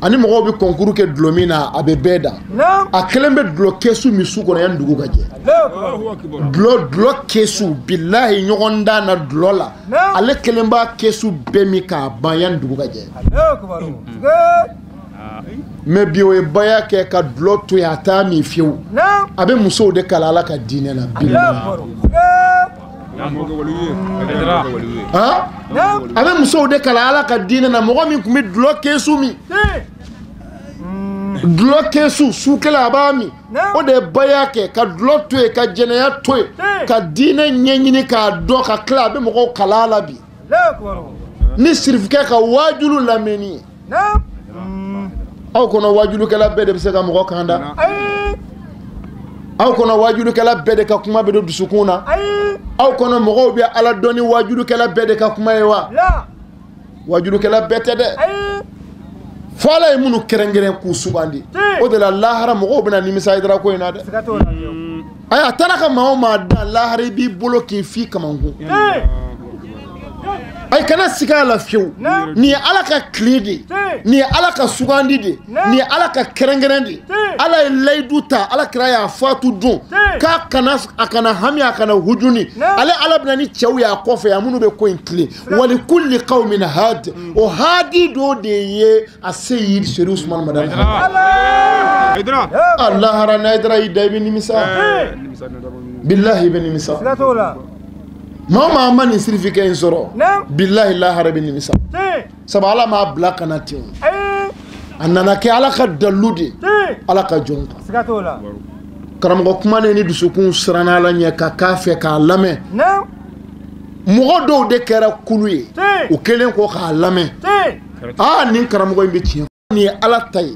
ani mɔgɔw bɛ concours kɛ dulɔ min na a bɛ bɛɛ dan a kelen bɛ dulɔ kɛsu min su kɔnɔ yanni dugu ka jɛ dulɔ kɛsu bilahi ɲɔgɔn dan na dulɔ la ale kelen b'a kɛsu bɛɛ min k'a ban yanni dugu ka jɛ mais bi o ye baya kɛ ka dulɔ to yen a t'a min fiyewu a bɛ musow de kalan Ala ka diinɛ la bilahi a bɛ musow de kalan Ala ka diinɛ na mɔgɔ min tun bɛ dulɔ kɛsu min dulɔ kɛsu su kelen a b'a min o de ye baya kɛ ka dulɔ to yen ka jɛnɛya to yen ka diinɛ ɲɛɲini k'a dɔn ka tila a bɛ mɔgɔw kalan a la bi ni sirifikɛ ka waajulu lamɛnni ye aw kɔnɔ waajulukɛla bɛɛ de bɛ se ka mɔgɔ kan da aw kɔnɔ waajulukɛla bɛɛ de ka kuma bɛ don dusukun na aw kɔnɔ mɔgɔw bɛ Ala dɔn ni waajulukɛla bɛɛ de ka kuma ye wa waajulukɛla bɛɛ tɛ dɛ fo Ala ye minnu kɛrɛnkɛrɛn k'u sugandi o de la lahara mɔgɔw bɛna nimisa Hayidara ko in na dɛ ayi a taara ka maa o maa dan lahara i b'i bolo k'i f'i kamankun ayi kana siga a la fiyewu nin ye Ala ka tile de ye nin ye Ala ka sugandi de ye nin ye Ala ka kɛrɛnkɛrɛn de ye Ala ye layidu ta Ala kira y'a fatu don k'a kana a kana hami a kana hujuni ale Ala bɛna ni cɛw y'a kɔfɛ yan minnu bɛ ko in tilen wali kulli qawmin had o hadi dɔ de ye a seyid Serifu Usumani Madani Hayidara lahara n'a Hayidara y'i da i bɛ nimisa bilahi i bɛ nimisa maa o maa ma nin sirifikɛ in sɔrɔ bilahi lahara bɛ nimisa sabu Ala m'a bila ka na ten a nana kɛ Ala ka dalilu de Ala ka jɔn kan karamɔgɔ kumanen ni dusukun siranna Ala ɲɛ ka k'a fɛ k'a lamɛn mɔgɔ dɔw de kɛra kulu ye u kɛlen kɔ k'a lamɛn aa nin karamɔgɔ in bɛ tiɲɛ nin ye Ala ta ye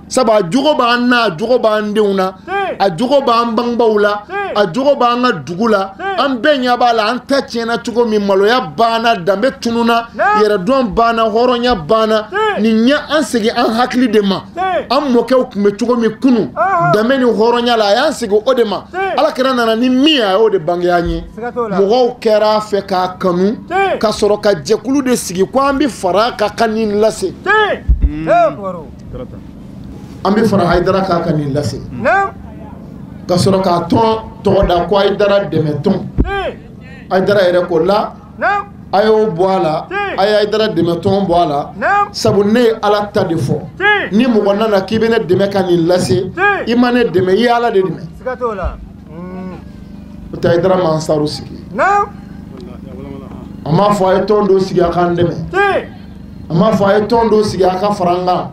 sabu a jogo b'an na a jogo b'an denw na a jogo b'an bangebaaw la a jogo b'an ka dugu la an bɛɛ ɲɛ b'a la an ta tiɲɛna cogo min maloya banna danbe tununna yɛrɛdɔn banna hɔrɔnya banna nin ye an segin an hakili de ma an mɔkɛw tun bɛ cogo min kunun danbe ni hɔrɔnya la a y'an segin o de ma Ala kɛra nana ni min ye a y'o de bange an ye mɔgɔw kɛra a fɛ k'a kanu ka sɔrɔ ka jɛkulu de sigi ko an bɛ fara a kan ka nin lase an bɛ fara Hayidara kan ka nin lase ka sɔrɔ k'a tɔn tɔgɔ da ko Hayidara dɛmɛ tɔn Hayidara yɛrɛ ko la a y'o bɔ a la a ye Hayidara dɛmɛ tɔn bɔ a la sabu ne ye Ala ta de fɔ ni mɔgɔ nana k'i bɛ ne dɛmɛ ka nin lase i ma ne dɛmɛ i ye Ala de dɛmɛ o tɛ Hayidara ma ansaru sigi a m'a fɔ a ye tɔn dɔ sigi a k'an dɛmɛ a m'a fɔ a ye tɔn dɔ sigi a ka fara an kan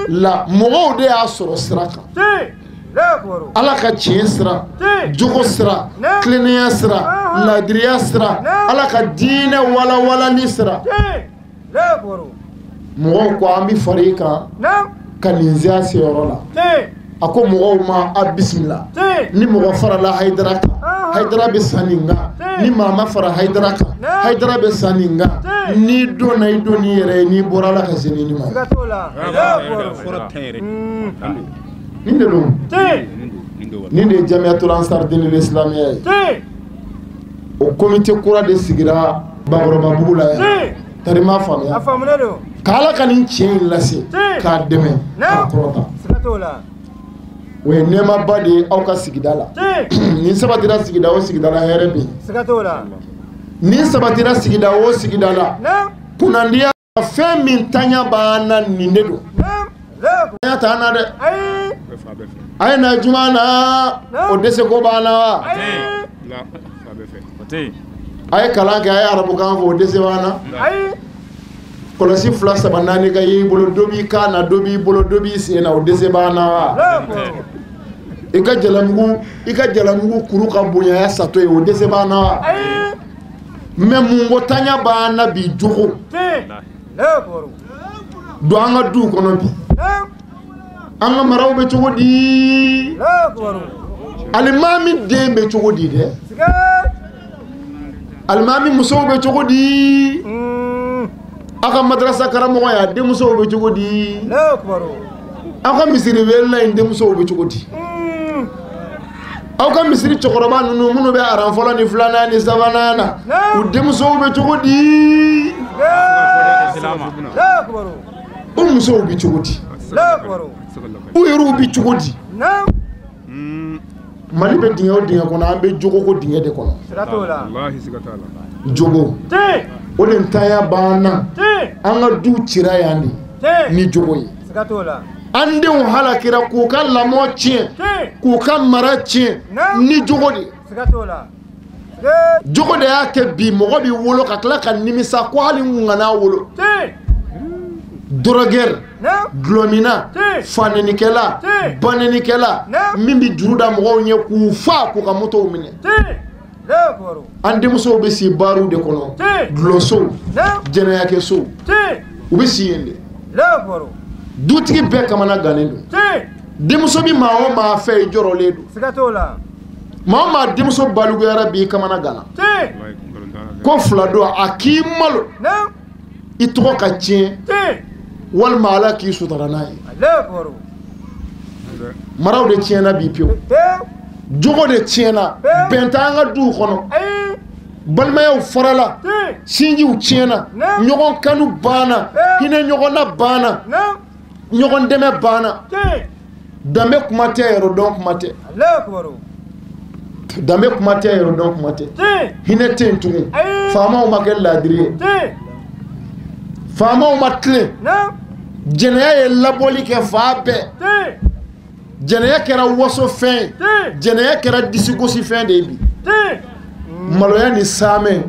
la mɔgɔw de y'a sɔrɔ sira kan Ala ka tiɲɛ sira jogo sira tilennenya sira laadiriya sira Ala ka diinɛ walawalali sira mɔgɔw ko an bɛ fara i kan ka nin se a seyɔrɔ la a ko mɔgɔw ma a bisimila ni mɔgɔ farala Hayidara kan Hayidara bɛ san nin kan ni maa ma fara Hayidara kan Hayidara bɛ san nin kan n'i donna i don n'i yɛrɛ ye n'i bɔra Ala ka se ni ɲuman ye nin de don nin de ye Jamiyatul Ansar Dinil Islamiya ye o comité kura de sigira Bakɔrɔbabugu la yan Tari m'a faamuya. Ka Ala ka nin tiɲɛ in lase k'a dɛmɛ k'a kɔrɔta. O ye nɛɛmaba de ye aw ka sigida la. Nin sabatira sigida o sigida la hɛrɛ bɛ yen. Nin sabatira sigida o sigida la kunnandiya fɛn min tanya b'an na nin de don. Tanya t'an na dɛ. A ye na juma na o dɛsɛ ko b'an na wa. A ye kalan kɛ a ye arabukan fɔ o dɛsɛ b'an na. Kɔlɔsi 2 3 4 ka y'i bolo dɔ b'i kan na dɔ b'i bolo dɔ b'i sen na o dɛsɛ b'an na wa. I ka jalamugu kuru ka bonya satɔ ye o dɛsɛ b'an na wa. Mais mun ko tanya b'an na bi jogo. Don an ka duw kɔnɔ bi. An ka maraw bɛ cogo di? Alimami den bɛ cogo di dɛ? Alimami musow bɛ cogo di? Aw ka madarasa karamɔgɔ ya denmusow bɛ cogo di? Aw ka misiri welela in denmusow bɛ cogo di? Aw ka misiri cɛkɔrɔba ninnu minnu bɛ aran fɔlɔ ni filanan ni sabanan na u denmusow bɛ cogo di? U musow bɛ cogo di? U yɛrɛw bɛ cogo di? Mali bɛ dingɛ o dingɛ kɔnɔ an bɛ jogoko dingɛ de kɔnɔ. Jogo o de ntanya b'an na. An ka du cira yan de ni jogo ye. An denw halakira k'u ka lamɔ tiɲɛ k'u ka mara tiɲɛ ni jogo de. Jogo de y'a kɛ bi mɔgɔ b'i wolo ka tila ka nimisa ko hali n kana wolo. Drogueur, dulɔminna, fanɛnikɛla, banɛnikɛla min bɛ juru da mɔgɔw ɲɛ k'u fa k'u ka motow minɛ. An denmusow bɛ si baariw de kɔnɔ, dulɔsow, jɛnɛyakɛsow, u bɛ si yen de. Dutigi bɛɛ kamana gannen don. Denmuso bɛ maa o maa fɛ i jɔrɔlen don. Maa o maa denmuso balikuyara bi i kamana ganna. Ko fila don a k'i malo i tɔgɔ ka tiɲɛ walima Ala k'i sutara n'a ye. Maraw de tiɲɛna bi pewu. Jogo de tiɲɛna. Bɛn t'an ka duw kɔnɔ. Balimayaw farala. Sinjiw tiɲɛna. Ɲɔgɔn kanu banna. Hinɛ ɲɔgɔnna banna. Ɲɔgɔn dɛmɛ banna. Danbe kuma tɛ yɛrɛdɔn kuma tɛ. Danbe kuma tɛ yɛrɛdɔn kuma tɛ. Hinɛ tɛ yen tugun. Faamaw ma kɛ laadiri ye. Faamaw ma tilen. Jɛnɛya ye labɔli kɛ fan bɛɛ. Jɛnɛya kɛra waso fɛn ye. Jɛnɛya kɛra disigosi fɛn de ye bi. Maloya ni saamɛ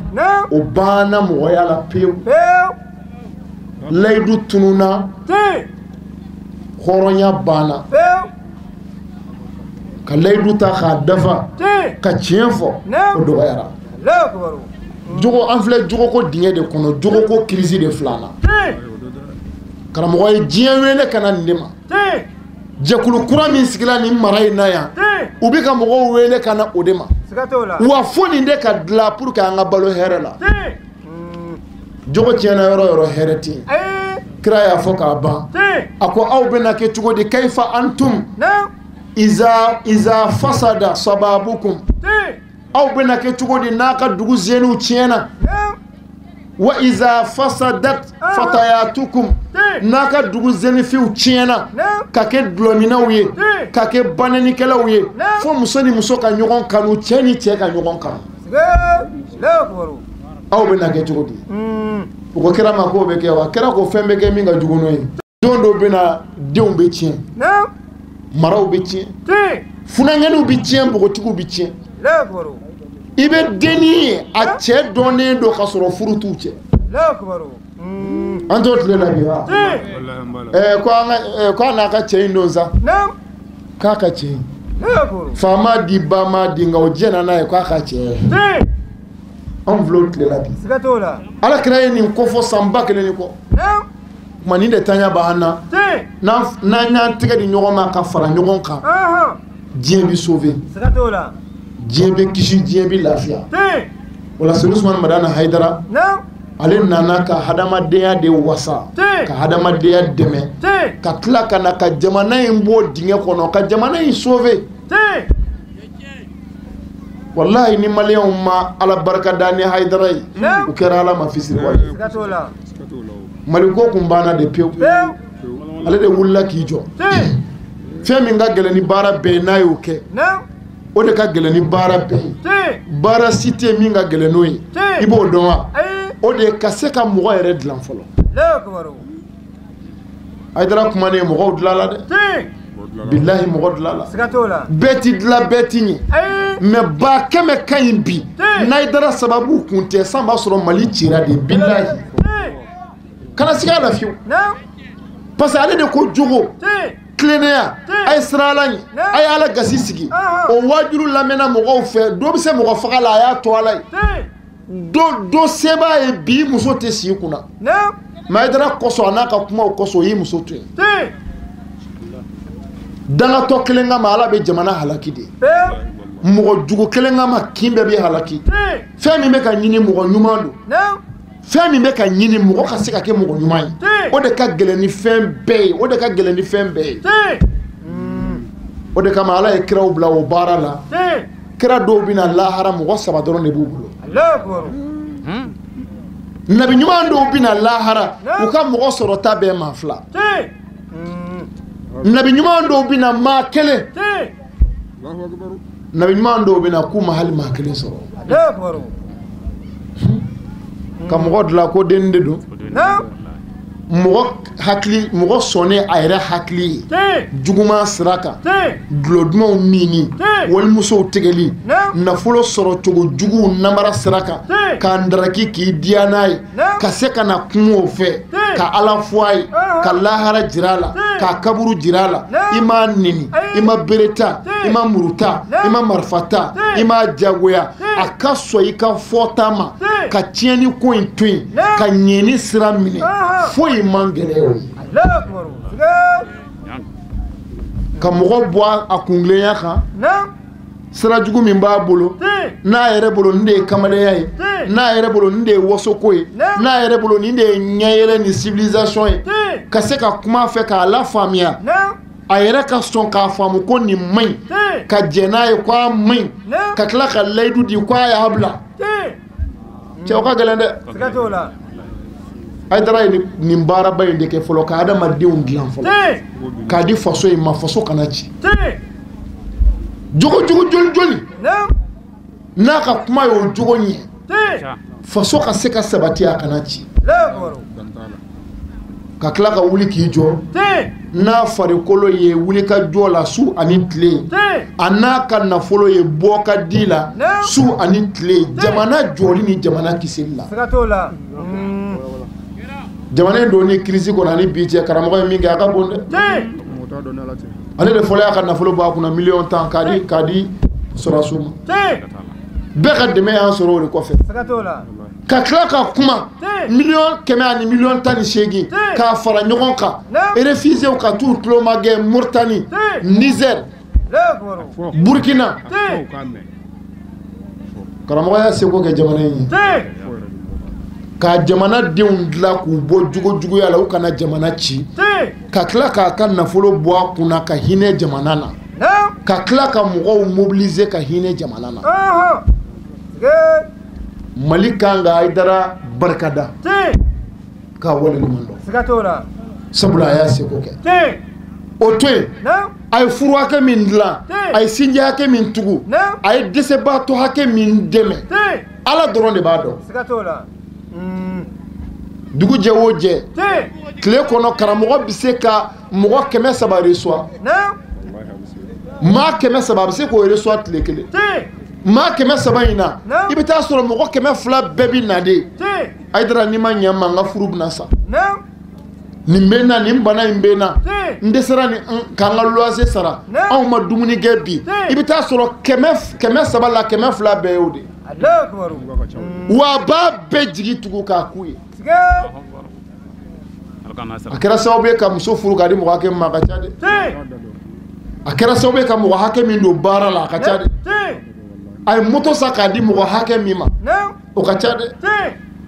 o banna mɔgɔya la pewu. Layidu tununna. Hɔrɔnya banna. Ka layidu ta k'a dafa ka tiɲɛ fɔ o dɔgɔyara. Jogo an filɛ jogoko dingɛ de kɔnɔ, jogoko kirisi de filanan. Karamɔgɔ ye diɲɛ wele ka na nin de ma. Jɛkulu kura min sigila nin mara in na yan, u bɛ ka mɔgɔw wele ka na o de ma. Wa fo nin de ka dilan pour que an ka balo hɛrɛ la. Jogo tiɲɛna yɔrɔ yɔrɔ hɛrɛ tɛ yen. Kira y'a fɔ k'a ban. A ko aw bɛna kɛ cogo di? Kaifa antum iza fasada sababukum. Aw bɛna kɛ cogo di n'a ka dugu zeniw tiɲɛna? Wa iza fasadat fatayatukum. N'a ka dugu zenifiw tiɲɛna ka kɛ dulɔminaw ye, ka kɛ banɛnikɛlaw ye, fo muso ni muso ka ɲɔgɔn kanu, cɛ ni cɛ ka ɲɔgɔn kanu. Aw bɛna kɛ cogo di? U ko kira ma k'o bɛ kɛ wa? Kira ko fɛn bɛ kɛ min ka jugu n'o ye. Don dɔw bɛ na denw bɛ tiɲɛ, maraw bɛ tiɲɛ, funankɛninw bɛ tiɲɛ, npogotigiw bɛ tiɲɛ. I bɛ dennin ye a cɛ dɔnnen don ka sɔrɔ furu t'u cɛ. An t'o tile la bi wa? Ko a n'a ka cɛ in don sa. K'a ka cɛ in. Fa m'a di ba m'a di nka o jɛnna n'a ye k'a ka cɛ ye. Anw filɛ o tile la bi. Ala kira ye nin ko fɔ san 1000 ni kɔ. Kuma nin de tanya b'an na. N'an y'an tɛgɛ di ɲɔgɔn ma ka fara ɲɔgɔn kan, diɲɛ bɛ sauver. Diɲɛ bɛ kisi, diɲɛ bɛ lafiya. O la Serigne Ousmane Madani Hayidara, ale nana ka hadamadenya de wasa, ka hadamadenya dɛmɛ, ka tila ka na ka jamana in bɔ dingɛ kɔnɔ, ka jamana in sauver. Wallahi ni maliyɛnw ma Ala barika da ni Hayidara ye, u kɛra Ala ma fisiriwale. Mali ko kun banna de pewu. Ale de wulila k'i jɔ. Fɛn min ka gɛlɛn ni baara bɛɛ ye n'a y'o kɛ, o de ka gɛlɛn ni baara bɛɛ ye. Baara si tɛ min ka gɛlɛn n'o ye, i b'o dɔn wa? O de ye ka se ka mɔgɔ yɛrɛ dilan fɔlɔ. Hayidara kumanen mɔgɔw dilan la dɛ. Bilahi mɔgɔ dilan la. Bɛɛ ti dilan, bɛɛ ti ɲɛ. Mais 100 000 ka ɲi bi, n'Hayidara sababu kun tɛ, san b'a sɔrɔ Mali cira de. Bilahi kana siga a la fiyewu, parce que ale de ko jogo tilennenya, a ye siran Ala ɲɛ, a ye Ala gasi sigi. O waajulu lamɛnna mɔgɔw fɛ. Dɔ bɛ se mɔgɔ faga la, a y'a to Ala ye. Dɔ se b'a ye bi, muso tɛ si i kunna, mais Hayidara kosɔn, a n'a ka kumaw kosɔn, o y'i muso to yen. Dangatɔ kelen kama Ala bɛ jamana halaki de. Mɔgɔ jugu kelen kama kin bɛɛ bɛ halaki. Fɛn min bɛ ka ɲini mɔgɔ ɲuman don, fɛn min bɛ ka ɲini mɔgɔ ka se ka kɛ mɔgɔ ɲuman ye, o de ka gɛlɛn ni fɛn bɛɛ ye, o de ka gɛlɛn ni fɛn bɛɛ ye. O de kama Ala ye kiraw bila o baara la. Kira dɔw bɛ na lahara, mɔgɔ 3 dɔrɔn de b'u bolo. Nabi ɲuman dɔw bɛ na lahara, u ka mɔgɔ sɔrɔta bɛɛ maa 2. Nabi ɲuman dɔw bɛ na maa 1. Nabi ɲuman dɔw bɛ na k'u ma hali maa 1 sɔrɔ. Ka mɔgɔ dilan ko den de don. Mɔgɔ hakili, mɔgɔ sɔnnen a yɛrɛ hakili ye juguman sira kan, dulɔ dumanw minni, walimusow tigɛli, nafolo sɔrɔ cogo juguw namara sira kan, k'an daraki k'i diya n'a ye, ka se ka na kuma o fɛ, ka Ala fɔ a ye, ka lahara jira a la, k'a kaburu jira a la. I m'a neni, i ma bere ta, i ma muru ta, i ma marifa ta, i m'a jagoya a ka sɔn i ka fɔta ma, ka tiɲɛni ko in to yen, ka ɲɛni sira minɛ. Foyi man gɛlɛn o ye. Ka mɔgɔ bɔ a kuntilenya kan, sira jugu min b'a bolo, n'a yɛrɛ bolo nin de ye kamalenya ye, n'a yɛrɛ bolo nin de ye wasoko ye, n'a yɛrɛ bolo nin de ye ɲɛyɛlɛ ni civilisation ye, ka se ka kuma a fɛ k'a lafaamuya, a yɛrɛ ka sɔn k'a faamu ko nin man ɲi, ka jɛn n'a ye ko a man ɲi, ka tila ka layidu di ko a y'a bila. Cɛ, o ka gɛlɛn dɛ. Hayidara ye nin baaraba in de kɛ fɔlɔ, ka adamadenw dilan fɔlɔ, k'a di faso in ma, faso kana ci. Jogo jugu joli joli n'a ka kuma y'o jogo ɲɛ, faso ka se ka sabati, a kana ci. Ka tila ka wuli k'i jɔ n'a farikolo ye wuli ka jɔ la su ani tile, a n'a ka nafolo ye bɔ ka di la su ani tile, jamana jɔli ni jamana kisili la. Jamana in don ni crise kɔnɔ ani bi cɛ, karamɔgɔ ye min kɛ, a ka bon dɛ. Ale de fɔlɔ y'a ka nafolo bɔ a kunna, 10 000 000 k'a di sɔrɔdasiw ma. Bɛɛ ka dɛmɛ y'an sɔrɔ o de kɔfɛ. Ka tila ka kuma 100 000 000 ani 18 000 000 k'a fara ɲɔgɔn kan, réfugiés ka t'u tulo magɛn Mauritanie, Niger, Burkina. Karamɔgɔ y'a seko kɛ jamana in ye, ka jamana denw dilan k'u bɔ jogo juguya la, u kana jamana ci, ka tila k'a ka nafolo bɔ a kunna ka hinɛ jamana na, ka tila ka mɔgɔw mobiliser ka hinɛ jamana na. Mali kan ka Hayidara barikada k'a waleɲuman dɔn, sabula a y'a seko kɛ. O to yen, a ye furu hakɛ min dilan, a ye sinji hakɛ min tugu, a ye dɛsɛbaatɔ hakɛ min dɛmɛ, Ala dɔrɔn de b'a dɔn. Dugu jɛ o jɛ, tile kɔnɔ, karamɔgɔ bɛ se ka mɔgɔ 300 reçoit. Maa 300, a bɛ se k'o reçoit tile kelen. Maa 300 in na, i bɛ taa sɔrɔ mɔgɔ 200 bɛɛ bɛ na de: Hayidara, n'i ma ɲɛ n ma, n ka furu bɛna sa, nin bɛ n na, nin bana in bɛ n na, n dɛsɛra ni k'an ka luwanse sara, anw ma dumuni kɛ bi. I bɛ taa sɔrɔ 300 la, 200 bɛɛ y'o de ye. Wa a b'a bɛɛ jigi tugu k'a k'u ye. A kɛra sababu ye ka muso furu k'a di mɔgɔ hakɛ min ma, a ka ca dɛ. A kɛra sababu ye ka mɔgɔ hakɛ min don baara la, a ka ca dɛ. A ye moto san k'a di mɔgɔ hakɛ min ma, o ka ca dɛ.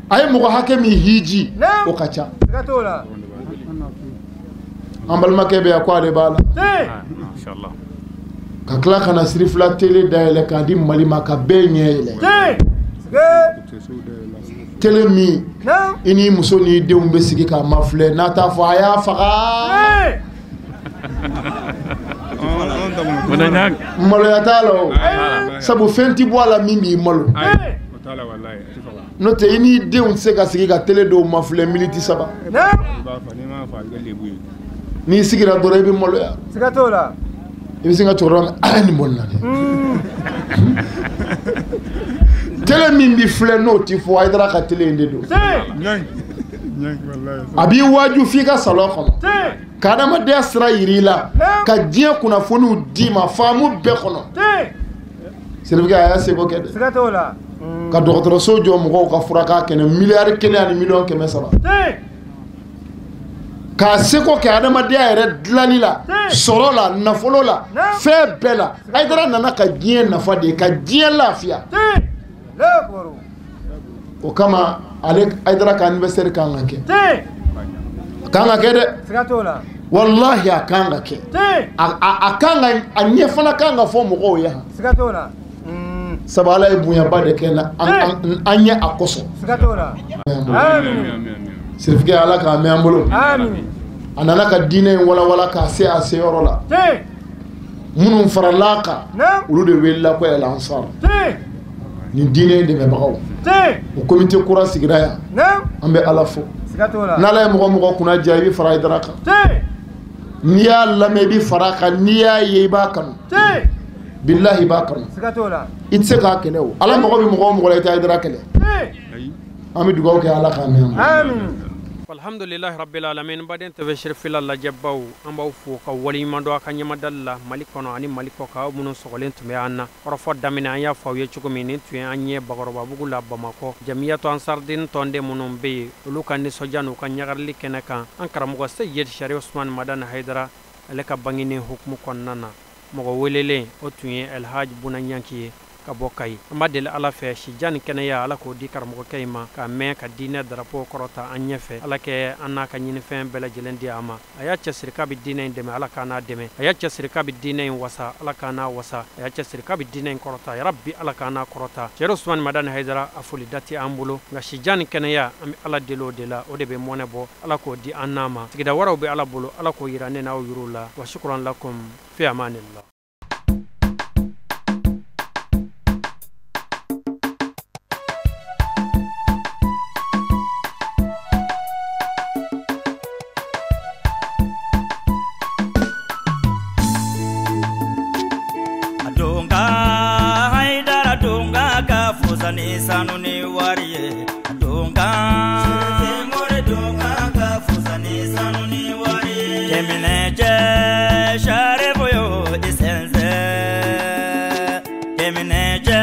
A ye mɔgɔ hakɛ min hiji, o ka ca. An balimakɛ bɛ yan ko ale b'a la. Ka tila ka na Sirifila télé dayɛlɛ k'a di Mali ma ka bɛɛ ɲɛ yɛlɛ. Télé min i n'i muso n'i denw bɛ sigi k'a mafilɛ n'a t'a fɔ a y'a faga. Maloya t'a la o. Sabu fɛn ti bɔ a la min b'i malo. N'o tɛ i n'i denw tɛ se ka sigi ka télé dɔw mafilɛ miniti 3. N'i sigira dɔrɔn i bɛ maloya. Siga t'o la. I bɛ sin ka cɛkɔrɔba min ala nin bɔ nin na dɛ. Télé min bɛ filɛ n'o ti fɔ Hayidara ka télé in de don. A b'i waaju f'i ka salon kɔnɔ. Ka adamadenya sira yir'i la. Ka diɲɛ kunnafoniw d'i ma faamu bɛɛ kɔnɔ. Sirifukɛ a y'a seko kɛ dɛ. Siga t'o la. Ka dɔgɔtɔrɔso jɔ mɔgɔw ka furakɛ kɛnɛ miliyari 1 ani miliyɔn 300. K'a seko kɛ adamadenya yɛrɛ dilanni la, sɔrɔ la, nafolo la, fɛn bɛɛ la. Hayidara nana ka diɲɛ nafa de ye, ka diɲɛ lafiya. O kama ale Hayidara ka anniversaire kan ka kɛ. A kan ka kɛ dɛ. Walahi a kan ka kɛ. A kan ka a ɲɛ fana kan ka fɔ mɔgɔw ye. Sabu Ala ye bonyaba de kɛ an ɲɛ a kosɔn. Sirifukɛ Ala k'a mɛn an bolo. A nana ka diinɛ in walawala k'a se a seyɔrɔ la. Minnu faral'a kan, olu de welela ko El Ansar. Nin diinɛ in dɛmɛbagaw. O comité kura sigira yan. An bɛ Ala fo. N'Ala ye mɔgɔ mɔgɔ kunna diya i bɛ fara Hayidara kan. N'i y'a lamɛn i bɛ fara a kan, n'i y'a ye i b'a kanu. Bilahi i b'a kanu. I tɛ se k'a kɛlɛ o. Ala mago bɛ mɔgɔ o mɔgɔ la i tɛ Hayidara kɛlɛ. An bɛ dugawu kɛ Ala k'an mɛn an bolo. Alhamdulillahi rabbil alamin baden TV Sirifila lajɛbaw an b'aw fo ka waleɲuman dɔn a ka ɲɛmadali la Mali kɔnɔ ani Mali kɔ kan aw minnu sɔgɔlen tun bɛ an na kɔrɔfɔ daminɛ an y'a fɔ aw ye cogo min nin tun ye an ye Bakɔrɔbabugu la Bamakɔ Jamiyatu Ansardine tɔnden minnu bɛ yen olu ka nisɔndiya n'u ka ɲagarili kɛnɛ kan an karamɔgɔ Seyid Sharif Usman Madani Hayidara ale ka bangeni hukumu kɔnɔna na mɔgɔ welelen o tun ye Elhaji Buna Ɲanki ye ka bɔ Kayi an b'a deli Ala fɛ sijan ni kɛnɛya Ala k'o di karamɔgɔkɛ in ma ka mɛn ka diinɛ darapo kɔrɔta an ɲɛfɛ Ala kɛ an n'a ka ɲinifɛn bɛɛ lajɛlen di a ma a y'a cɛsiri k'a bɛ diinɛ in dɛmɛ Ala k'an n'a dɛmɛ a y'a cɛsiri k'a bɛ diinɛ in wasa Ala k'an n'a wasa a y'a cɛsiri k'a bɛ diinɛ in kɔrɔta yarabi Ala k'an n'a kɔrɔta Sherif Usman Madani Hayidara a foli da tɛ an bolo nka sijan ni kɛnɛya an bɛ Ala deli o de la o de bɛ mɔnɛ bɔ Ala k'o di an n'a ma sigida wɛrɛw bɛ Ala bolo Ala k'o yira ne n'aw yɛrɛw la wa shukran lakum fi amanillah. Sanu ni wari ye donka more donka ka fusa ni sanu ni wari ye kemine je share boyo isenze kemine je